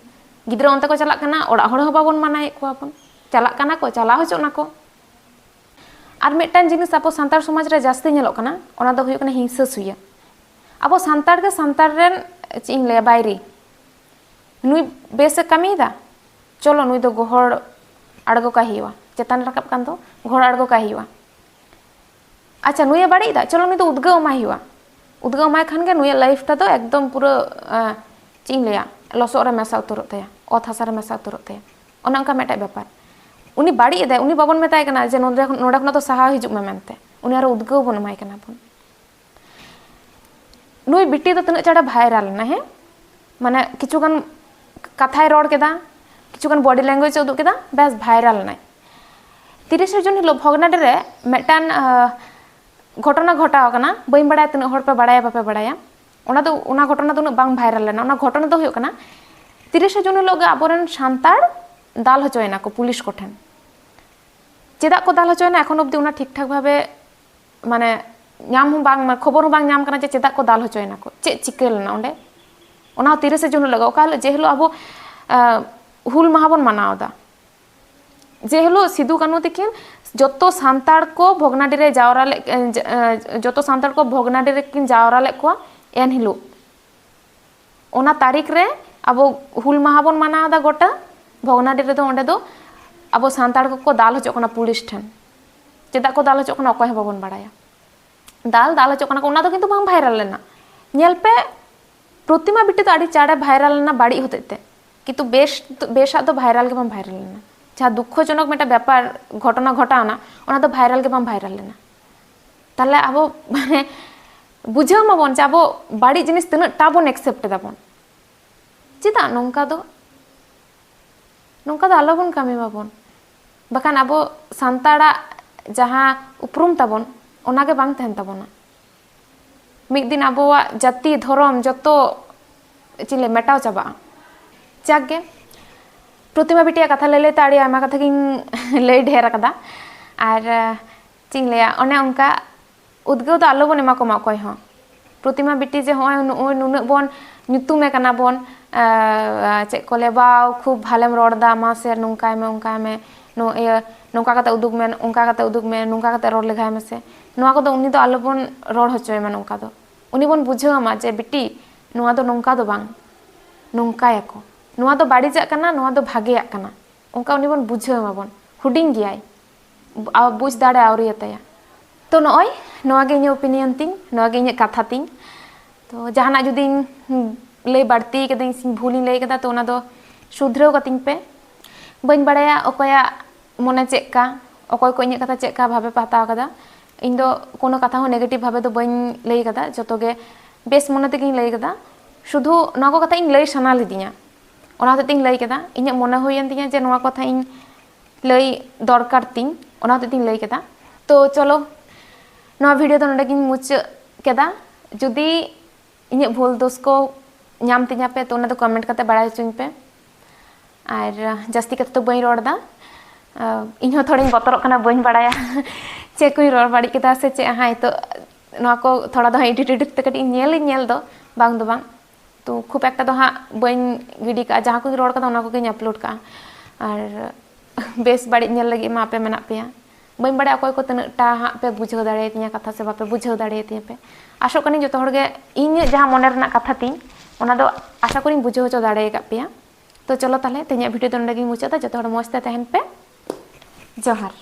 ᱜᱤᱫᱽᱨᱟᱹ ᱚᱱᱛᱮ ᱠᱚ ᱪᱟᱞᱟᱜ ᱠᱟᱱᱟ, ᱚᱲᱟᱜ ᱦᱚᱲ ᱦᱚᱸ ᱵᱟᱵᱚᱱ ᱢᱟᱱᱟᱭᱮᱫ ᱠᱚᱣᱟ ᱵᱚᱱ, ᱪᱟᱞᱟᱜ ᱠᱟᱱᱟ ᱠᱚ, ᱪᱟᱞᱟᱣ ᱦᱚᱪᱚᱜ ᱱᱟᱠᱚ᱾ ᱟᱨ ᱢᱤᱫᱴᱟᱝ ᱡᱤᱱᱤᱥ ᱟᱵᱚ ᱥᱟᱱᱛᱟᱲ ᱥᱚᱢᱟᱡᱽ ᱨᱮ ᱡᱟᱹᱥᱛᱤ ᱧᱮᱞᱚᱜ ᱠᱟᱱᱟ, ᱚᱱᱟ ᱫᱚ ᱦᱩᱭᱩᱜ ᱠᱟᱱᱟ ᱦᱤᱝᱥᱟᱹ ᱥᱩᱭᱟᱹ᱾ ᱟᱵᱚ ᱥᱟᱱᱛᱟᱲ ᱜᱮ ᱥᱟᱱᱛᱟᱲ ᱨᱮᱱ, ᱪᱮᱫ ᱤᱧ ᱞᱟᱹᱭᱟ, ᱵᱟᱭᱨᱤ᱾ ᱱᱩᱭ ᱵᱮᱥᱮ ᱠᱟᱹᱢᱤᱭᱮᱫᱟ, ᱪᱚᱞᱚ ᱱᱩᱭ ᱫᱚ ᱜᱚᱦᱚᱲ ᱟᱬᱜᱚ ᱠᱟᱭ ᱦᱩᱭᱩᱜᱼᱟ, ᱪᱮᱛᱟᱱ ᱨᱟᱠᱟᱵ ᱠᱟᱱ ᱫᱚ ᱜᱚᱦᱚᱲ ᱟᱬᱜᱚ ᱠᱟᱭ ᱦᱩᱭᱩᱜᱼᱟ᱾ ᱟᱪᱪᱷᱟ, ᱱᱩᱭᱮ ᱵᱟᱹᱲᱤᱡ ᱮᱫᱟ, ᱪᱚᱞᱚ ᱱᱩᱭ ᱫᱚ ᱩᱫᱽᱜᱟᱹᱣ ᱮᱢᱟᱭ ᱦᱩᱭᱩᱜᱼᱟ᱾ ᱩᱫᱽᱜᱟᱹᱣ ᱮᱢᱟᱭ ᱠᱷᱟᱱ ᱜᱮ ᱱᱩᱭᱟᱜ ᱞᱟᱭᱤᱯᱷ ᱴᱟ ᱫᱚ ᱮᱠᱫᱚᱢ ᱯᱩᱨᱟᱹ, ᱟᱸ, ᱪᱮᱫ ᱤᱧ ᱞᱟᱹᱭᱟ, ᱞᱚᱥᱚᱫ ᱨᱮ ᱢᱮᱥᱟ ᱩᱛᱟᱹᱨᱚᱜ ᱛᱟᱭᱟ, ᱚᱛ ᱦᱟᱥᱟ ᱨᱮ ᱢᱮᱥᱟ ᱩᱛᱟᱹᱨᱚᱜ ᱛᱟᱭᱟ᱾ ᱚᱱᱮ ᱚᱱᱠᱟ ᱢᱤᱫᱴᱮᱡ ᱵᱮᱯᱟᱨ᱾ ᱩᱱᱤ ᱵᱟᱹᱲᱤᱡ ᱮᱫᱟᱭ, ᱩᱱᱤ ᱵᱟᱵᱚᱱ ᱢᱮᱛᱟᱭ ᱠᱟᱱᱟ ᱡᱮ ᱱᱚᱸᱰᱮ ᱠᱷᱚᱱ, ᱱᱚᱸᱰᱮ ᱠᱷᱚᱱᱟᱜ ᱫᱚ ᱥᱟᱦᱟ ᱦᱤᱡᱩᱜ ᱢᱮ ᱢᱮᱱᱛᱮ, ᱩᱱᱤ ᱟᱨᱚ ᱩᱫᱽᱜᱟᱹᱣ ᱵᱚᱱ ᱮᱢᱟᱭ ᱠᱟᱱᱟ ᱵᱚᱱ᱾ ᱱᱩᱭ ᱵᱤᱴᱤ ᱫᱚ ᱛᱤᱱᱟᱹᱜ ᱪᱟᱲᱮ ᱵᱷᱟᱭᱨᱟᱞ ᱮᱱᱟ, ᱦᱮᱸ? ᱢᱟᱱᱮ ᱠᱤᱪᱷᱩ ᱜᱟᱱ ᱠᱟᱛᱷᱟᱭ ᱨᱚᱲ ᱠᱮᱫᱟ, ᱠᱤᱪᱷᱩᱜᱟᱱ ᱵᱚᱰᱤ ᱞᱮᱝᱜᱩᱭᱮᱡᱽ ᱮ ᱩᱫᱩᱜ ᱠᱮᱫᱟ, ᱵᱮᱥ, ᱵᱷᱟᱭᱨᱟᱞ ᱮᱱᱟᱭ᱾ ᱛᱤᱨᱤᱥᱮ ᱡᱩᱱ ᱦᱤᱞᱳᱜ ᱵᱷᱚᱜᱽᱱᱟᱰᱤ ᱨᱮ ᱢᱤᱫᱴᱟᱝ ᱜᱷᱚᱴᱚᱱᱟ ᱜᱷᱚᱴᱟᱣ ᱟᱠᱟᱱᱟ᱾ ᱵᱟᱹᱧ ᱵᱟᱲᱟᱭᱟ ᱛᱤᱱᱟᱹᱜ ᱦᱚᱲ ᱯᱮ ᱵᱟᱲᱟᱭᱟ ᱵᱟᱯᱮ ᱵᱟᱲᱟᱭᱟ, ᱚᱱᱟ ᱫᱚ, ᱚᱱᱟ ᱜᱷᱚᱴᱚᱱᱟ ᱫᱚ ᱩᱱᱟᱹᱜ ᱵᱟᱝ ᱵᱷᱟᱭᱨᱟᱞ ᱞᱮᱱᱟ᱾ ᱚᱱᱟ ᱜᱷᱚᱴᱚᱱᱟ ᱫᱚ ᱦᱩᱭᱩᱜ ᱠᱟᱱᱟ, ᱛᱤᱨᱤᱥᱮ ᱡᱩᱱ ᱦᱤᱞᱳᱜ ᱜᱮ ᱟᱵᱚᱨᱮᱱ ᱥᱟᱱᱛᱟᱲ ᱫᱟᱞ ᱦᱚᱪᱚᱭᱮᱱᱟ ᱠᱚ ᱯᱩᱞᱤᱥ ᱠᱚᱴᱷᱮᱱ᱾ ᱪᱮᱫᱟᱜ ᱠᱚ ᱫᱟᱞ ᱦᱚᱪᱚᱭᱮᱱᱟ ᱮᱠᱷᱚᱱ ᱚᱵᱫᱤ ᱚᱱᱟ ᱴᱷᱤᱠ ᱴᱷᱟᱠ ᱵᱷᱟᱵᱮ ᱢᱟᱱᱮ ᱧᱟᱢ ᱦᱚᱸ ᱵᱟᱝ, ᱢᱟᱱᱮ ᱠᱷᱚᱵᱚᱨ ᱦᱚᱸ ᱵᱟᱝ ᱧᱟᱢ ᱠᱟᱱᱟ ᱡᱮ ᱪᱮᱫᱟᱜ ᱠᱚ ᱫᱟᱞ ᱦᱚᱪᱚᱭᱮᱱᱟ ᱠᱚ, ᱪᱮᱫ ᱪᱤᱠᱟᱹ ᱞᱮᱱᱟ ᱚᱸᱰᱮ᱾ ᱚᱱᱟ ᱦᱚᱸ ᱛᱤᱨᱤᱥᱮ ᱡᱩᱱ ᱦᱤᱞᱳᱜ ᱜᱮ, ᱚᱠᱟ ᱦᱤᱞᱳᱜ, ᱡᱮ ᱦᱤᱞᱳᱜ ᱟᱵᱚ ᱦᱩᱞ ᱢᱟᱦᱟ ᱵᱚᱱ ᱢᱟᱱᱟᱣ ᱮᱫᱟ, ᱡᱮ ᱦᱤᱞᱳᱜ ᱥᱤᱫᱩ ᱠᱟᱹᱱᱦᱩ ᱛᱤᱠᱤᱱ ᱡᱚᱛᱚ ᱥᱟᱱᱛᱟᱲ ᱠᱚ ᱵᱷᱚᱜᱽᱱᱟᱰᱤ ᱨᱮ ᱡᱟᱣᱨᱟ ᱞᱮᱫ, ᱡᱚᱛᱚ ᱥᱟᱱᱛᱟᱲ ᱠᱚ ᱵᱷᱚᱜᱽᱱᱟᱰᱤ ᱨᱮᱠᱤᱱ ᱡᱟᱣᱨᱟ ᱞᱮᱫ ᱠᱚᱣᱟ, ᱮᱱ ᱦᱤᱞᱳᱜ, ᱚᱱᱟ ᱛᱟᱹᱨᱤᱠᱷ ᱨᱮ ᱟᱵᱚ ᱦᱩᱞ ᱢᱟᱦᱟ ᱵᱚᱱ ᱢᱟᱱᱟᱣ ᱮᱫᱟ ᱜᱚᱴᱟ᱾ ᱵᱷᱚᱜᱽᱱᱟᱰᱤ ᱨᱮᱫᱚ, ᱚᱸᱰᱮ ᱫᱚ ᱟᱵᱚ ᱥᱟᱱᱛᱟᱲ ᱠᱚᱠᱚ ᱫᱟᱞ ᱦᱚᱪᱚᱜ ᱠᱟᱱᱟ ᱯᱩᱞᱤᱥ ᱴᱷᱮᱱ᱾ ᱪᱮᱫᱟᱜ ᱠᱚ ᱫᱟᱞ ᱦᱚᱪᱚᱜ ᱠᱟᱱᱟ ᱚᱠᱚᱭ ᱦᱚᱸ ᱵᱟᱵᱚᱱ ᱵᱟᱲᱟᱭᱟ᱾ ᱫᱟᱞ ᱫᱟᱞ ᱦᱚᱪᱚᱜ ᱠᱟᱱᱟ ᱠᱚ, ᱚᱱᱟ ᱫᱚ ᱠᱤᱱᱛᱩ ᱵᱟᱝ ᱵᱷᱟᱭᱨᱟᱞ ᱞᱮᱱᱟ᱾ ᱧᱮᱞ ᱯᱮ, ᱯᱨᱚᱛᱤᱢᱟ ᱵᱤᱴᱤ ᱫᱚ ᱟᱹᱰᱤ ᱪᱟᱬᱮ ᱵᱷᱟᱭᱨᱟᱞ ᱞᱮᱱᱟ ᱵᱟᱹᱲᱤᱡ ᱦᱚᱛᱮᱡ ᱛᱮ, ᱠᱤᱱᱛᱩ ᱵᱮᱥ, ᱵᱮᱥᱟᱜ ᱫᱚ ᱵᱷᱟᱭᱨᱟᱞ ᱜᱮ ᱵᱟᱝ ᱵᱷᱟᱭᱨᱟᱞ ᱞᱮᱱᱟ᱾ ᱡᱟᱦᱟᱸ ᱫᱩᱠᱠᱷᱚᱡᱚᱱᱚᱠ ᱢᱤᱫᱴᱟᱝ ᱵᱮᱯᱟᱨ, ᱜᱷᱚᱴᱚᱱᱟ ᱜᱷᱚᱴᱟᱣᱱᱟ, ᱚᱱᱟ ᱫᱚ ᱵᱷᱟᱭᱨᱟᱞ ᱜᱮ ᱵᱟᱝ ᱵᱷᱟᱭᱨᱟᱞ ᱞᱮᱱᱟ᱾ ᱛᱟᱦᱞᱮ ᱟᱵᱚ ᱢᱟᱱᱮ ᱵᱩᱡᱷᱟᱹᱣ ᱢᱟᱵᱚᱱ ᱡᱮ ᱟᱵᱚ ᱵᱟᱹᱲᱤᱡ ᱡᱤᱱᱤᱥ ᱛᱤᱱᱟᱹᱜ ᱴᱟ ᱵᱚᱱ ᱮᱠᱥᱮᱯᱴ ᱮᱫᱟ ᱵᱚᱱ᱾ ᱪᱮᱫᱟᱜ ᱱᱚᱝᱠᱟ ᱫᱚ? ᱱᱚᱝᱠᱟ ᱫᱚ ᱟᱞᱚᱵᱚᱱ ᱠᱟᱹᱢᱤ ᱢᱟᱵᱚᱱ, ᱵᱟᱠᱷᱟᱱ ᱟᱵᱚ ᱥᱟᱱᱛᱟᱲᱟᱜ ᱡᱟᱦᱟᱸ ᱩᱯᱨᱩᱢ ᱛᱟᱵᱚᱱ, ᱚᱱᱟᱜᱮ ᱵᱟᱝ ᱛᱟᱦᱮᱱ ᱛᱟᱵᱚᱱᱟ᱾ ᱢᱤᱫ ᱫᱤᱱ ᱟᱵᱚᱣᱟᱜ ᱡᱟᱹᱛᱤ, ᱫᱷᱚᱨᱚᱢ ᱡᱚᱛᱚ ᱪᱮᱫ ᱞᱟᱹᱭ, ᱢᱮᱴᱟᱣ ᱪᱟᱵᱟᱜᱼᱟ᱾ ᱡᱟᱠ ᱜᱮ, ᱯᱨᱚᱛᱤᱢᱟ ᱵᱤᱴᱤᱭᱟᱜ ᱠᱟᱛᱷᱟ ᱞᱟᱹᱭ ᱞᱟᱹᱭᱛᱮ ᱟᱹᱰᱤ ᱟᱭᱢᱟ ᱠᱟᱛᱷᱟ ᱜᱤᱧ ᱞᱟᱹᱭ ᱰᱷᱮᱨ ᱟᱠᱟᱫᱟ᱾ ᱟᱨ ᱪᱮᱫ ᱤᱧ ᱞᱟᱹᱭᱟ, ᱚᱱᱮ ᱚᱱᱠᱟ ᱩᱫᱽᱜᱟᱹᱣ ᱫᱚ ᱟᱞᱚ ᱵᱚᱱ ᱮᱢᱟ ᱠᱚᱢᱟ ᱚᱠᱚᱭ ᱦᱚᱸ᱾ ᱯᱨᱚᱛᱤᱢᱟ ᱵᱤᱴᱤ ᱡᱮ ᱦᱚᱸᱜᱼᱚᱭ ᱱᱩᱜᱼᱩᱭ ᱱᱩᱱᱟᱹᱜ ᱵᱚᱱ ᱧᱩᱛᱩᱢᱮ ᱠᱟᱱᱟ ᱵᱚᱱ, ᱟᱸ, ᱪᱮᱫ ᱠᱚ ᱞᱟᱹᱭᱟ, "ᱵᱟᱣ, ᱠᱷᱩᱵ ᱵᱷᱟᱞᱮᱢ ᱨᱚᱲ ᱮᱫᱟ, ᱢᱟᱥᱮ ᱱᱚᱝᱠᱟᱭ ᱢᱮ, ᱚᱱᱠᱟᱭ ᱢᱮ, ᱱᱚ-, ᱤᱭᱟᱹ, ᱱᱚᱝᱠᱟ ᱠᱟᱛᱮ ᱩᱫᱩᱜ ᱢᱮ, ᱚᱱᱠᱟ ᱠᱟᱛᱮ ᱩᱫᱩᱜ ᱢᱮ, ᱱᱚᱝᱠᱟ ᱠᱟᱛᱮ ᱨᱚᱲ ᱞᱮᱜᱟᱭ ᱢᱮᱥᱮ", ᱱᱚᱣᱟ ᱠᱚᱫᱚ ᱩᱱᱤ ᱫᱚ ᱟᱞᱚ ᱵᱚᱱ ᱨᱚᱲ ᱦᱚᱪᱚᱭᱮᱢᱟ ᱱᱚᱝᱠᱟ ᱫᱚ᱾ ᱩᱱᱤ ᱵᱚᱱ ᱵᱩᱡᱷᱟᱹᱣ ᱢᱟ ᱡᱮ, "ᱵᱤᱴᱤ, ᱱᱚᱣᱟ ᱫᱚ ᱱᱚᱝᱠᱟ ᱫᱚ ᱵᱟᱝ, ᱱᱚᱝᱠᱟᱭᱟᱠᱚ, ᱱᱚᱣᱟ ᱫᱚ ᱵᱟᱹᱲᱤᱡᱟᱜ ᱠᱟᱱᱟ, ᱱᱚᱣᱟ ᱫᱚ ᱵᱷᱟᱜᱮᱭᱟᱜ ᱠᱟᱱᱟ", ᱚᱱᱠᱟ ᱩᱱᱤ ᱵᱚᱱ ᱵᱩᱡᱷᱟᱹᱣ ᱢᱟᱵᱚᱱ᱾ ᱦᱩᱰᱤᱧ ᱜᱮᱭᱟᱭ, ᱟᱣ-, ᱵᱩᱡᱽ ᱫᱟᱲᱮ ᱟᱹᱣᱨᱤᱭᱟᱛᱟᱭᱟ᱾ ᱛᱚ ᱱᱚᱜᱼᱚᱭ ᱱᱚᱣᱟ ᱜᱮ ᱤᱧᱟᱹᱜ ᱚᱯᱤᱱᱤᱭᱚᱱ ᱛᱤᱧ, ᱱᱚᱣᱟ ᱜᱮ ᱤᱧᱟᱹᱜ ᱠᱟᱛᱷᱟ ᱛᱤᱧ᱾ ᱛᱚ ᱡᱟᱦᱟᱱᱟᱜ ᱡᱩᱫᱤᱧ ᱞᱟᱹᱭ ᱵᱟᱹᱲᱛᱤ ᱠᱟᱹᱫᱟᱹᱧ ᱥᱮ ᱵᱷᱩᱞᱤᱧ ᱞᱟᱹᱭ ᱠᱟᱫᱟ, ᱛᱚ ᱚᱱᱟ ᱫᱚ ᱥᱩᱫᱷᱨᱟᱹᱣ ᱠᱟᱹᱛᱤᱧ ᱯᱮ᱾ ᱵᱟᱹᱧ ᱵᱟᱲᱟᱭᱟ ᱚᱠᱚᱭᱟᱜ ᱢᱚᱱᱮ ᱪᱮᱫ ᱠᱟ, ᱚᱠᱚᱭ ᱠᱚ ᱤᱧᱟᱹᱜ ᱠᱟᱛᱷᱟ ᱪᱮᱫ ᱠᱟ ᱵᱷᱟᱵᱮ ᱯᱮ ᱦᱟᱛᱟᱣ ᱠᱟᱫᱟ᱾ ᱤᱧ ᱫᱚ ᱠᱳᱱᱳ ᱠᱟᱛᱷᱟ ᱦᱚᱸ ᱱᱮᱜᱮᱴᱤᱵᱷ ᱵᱷᱟᱵᱮ ᱫᱚ ᱵᱟᱹᱧ ᱞᱟᱹᱭ ᱠᱟᱫᱟ, ᱡᱚᱛᱚ ᱜᱮ ᱵᱮᱥ ᱢᱚᱱᱮ ᱛᱮᱜᱮᱧ ᱞᱟᱹᱭ ᱠᱟᱫᱟ᱾ ᱥᱩᱫᱷᱩ ᱱᱚᱣᱟ ᱠᱚ ᱠᱟᱛᱷᱟ ᱤᱧ ᱞᱟᱹᱭ ᱥᱟᱱᱟ ᱞᱤᱫᱤᱧᱟ᱾ ᱚᱱᱟ ᱦᱚᱛᱮᱡ ᱛᱤᱧ ᱞᱟᱹᱭ ᱠᱮᱫᱟ᱾ ᱤᱧᱟᱹᱜ ᱢᱚᱱᱮ ᱦᱩᱭᱮᱱ ᱛᱤᱧᱟᱹ ᱡᱮ ᱱᱚᱣᱟ ᱠᱟᱛᱷᱟ ᱤᱧ ᱞᱟᱹᱭ ᱫᱚᱨᱠᱟᱨ ᱛᱤᱧ, ᱚᱱᱟ ᱦᱚᱛᱮᱡ ᱛᱤᱧ ᱞᱟᱹᱭ ᱠᱮᱫᱟ᱾ ᱛᱚ ᱪᱚᱞᱚ, ᱱᱚᱣᱟ ᱵᱷᱤᱰᱤᱭᱳ ᱫᱚ ᱱᱚᱰᱮ ᱜᱤᱧ ᱢᱩᱪᱟᱹᱫ ᱠᱮᱫᱟ᱾ ᱡᱩᱫᱤ ᱤᱧᱟᱹᱜ ᱵᱷᱩᱞ ᱫᱳᱥ ᱠᱚ ᱧᱟᱢ ᱛᱤᱧᱟᱹ ᱯᱮ, ᱛᱚ ᱚᱱᱟ ᱫᱚ ᱠᱚᱢᱮᱱᱴ ᱠᱟᱛᱮ ᱵᱟᱲᱟᱭ ᱦᱚᱪᱚᱧ ᱯᱮ᱾ ᱟᱨ ᱡᱟᱹᱥᱛᱤ ᱠᱟᱛᱮ ᱫᱚ ᱵᱟᱹᱧ ᱨᱚᱲ ᱮᱫᱟ᱾ ᱤᱧ ᱦᱚᱸ ᱛᱷᱚᱲᱟᱧ ᱵᱚᱛᱚᱨᱚᱜ ᱠᱟᱱᱟ, ᱵᱟᱹᱧ ᱵᱟᱲᱟᱭᱟ ᱪᱮᱫ ᱠᱚᱧ ᱨᱚᱲ ᱵᱟᱹᱲᱤᱡ ᱠᱮᱫᱟ ᱥᱮ ᱪᱮᱫ᱾ ᱦᱮᱸ, ᱱᱤᱛᱚᱜ ᱱᱚᱣᱟ ᱠᱚ ᱛᱷᱚᱲᱟ ᱫᱚ ᱦᱟᱸᱜ ᱮᱰᱤᱴ ᱮᱰᱤᱴ ᱛᱮ ᱠᱟᱹᱴᱤᱡ ᱤᱧ ᱧᱮᱞ, ᱤᱧ ᱧᱮᱞ ᱫᱚ ᱵᱟᱝ ᱫᱚ ᱵᱟᱝ, ᱛᱚ ᱠᱷᱩᱵ ᱮᱠᱴᱟ ᱫᱚ ᱦᱟᱸᱜ ᱵᱟᱹᱧ ᱜᱤᱰᱤ ᱠᱟᱜᱼᱟ, ᱡᱟᱦᱟᱸ ᱠᱚᱧ ᱨᱚᱲ ᱠᱟᱫᱟ ᱚᱱᱟ ᱠᱚᱜᱮᱧ ᱟᱯᱞᱳᱰ ᱠᱟᱜᱼᱟ᱾ ᱟᱨ ᱵᱮᱥ ᱵᱟᱹᱲᱤᱡ ᱧᱮᱞ ᱞᱟᱹᱜᱤᱫ ᱢᱟ ᱟᱯᱮ ᱢᱮᱱᱟᱜ ᱯᱮᱭᱟ᱾ ᱵᱟᱹᱧ ᱵᱟᱲᱟᱭᱟ ᱚᱠᱚᱭ ᱠᱚ ᱛᱤᱱᱟᱹᱜ ᱴᱟ ᱦᱟᱸᱜ ᱯᱮ ᱵᱩᱡᱷᱟᱹᱣ ᱫᱟᱲᱮᱭᱟᱛᱤᱧᱟ ᱠᱟᱛᱷᱟ, ᱥᱮ ᱵᱟᱯᱮ ᱵᱩᱡᱷᱟᱹᱣ ᱫᱟᱲᱮᱭᱟᱛᱤᱧᱟ ᱯᱮ᱾ ᱟᱥᱚᱜ ᱠᱟᱹᱱᱟᱹᱧ ᱡᱚᱛᱚ ᱦᱚᱲ ᱜᱮ ᱤᱧᱟᱹᱜ ᱡᱟᱦᱟᱸ ᱢᱚᱱᱮ ᱨᱮᱱᱟᱜ ᱠᱟᱛᱷᱟ ᱛᱤᱧ, ᱚᱱᱟ ᱫᱚ ᱟᱥᱟ ᱠᱚᱨᱤᱧ ᱵᱩᱡᱷᱟᱹᱣ ᱦᱚᱪᱚ ᱫᱟᱲᱮ ᱟᱠᱟᱫ ᱯᱮᱭᱟ᱾ ᱛᱚ ᱪᱚᱞᱚ ᱛᱟᱦᱞᱮ, ᱛᱮᱦᱮᱧᱟᱜ ᱵᱷᱤᱰᱤᱭᱳ ᱫᱚ ᱱᱚᱰᱮ ᱜᱤᱧ ᱢᱩᱪᱟᱹᱫᱟ᱾ ᱡᱚᱛᱚ ᱦᱚᱲ ᱢᱚᱡᱽ ᱛᱮ ᱛᱟᱦᱮᱱ ᱯᱮ᱾ ᱡᱚᱦᱟᱨ᱾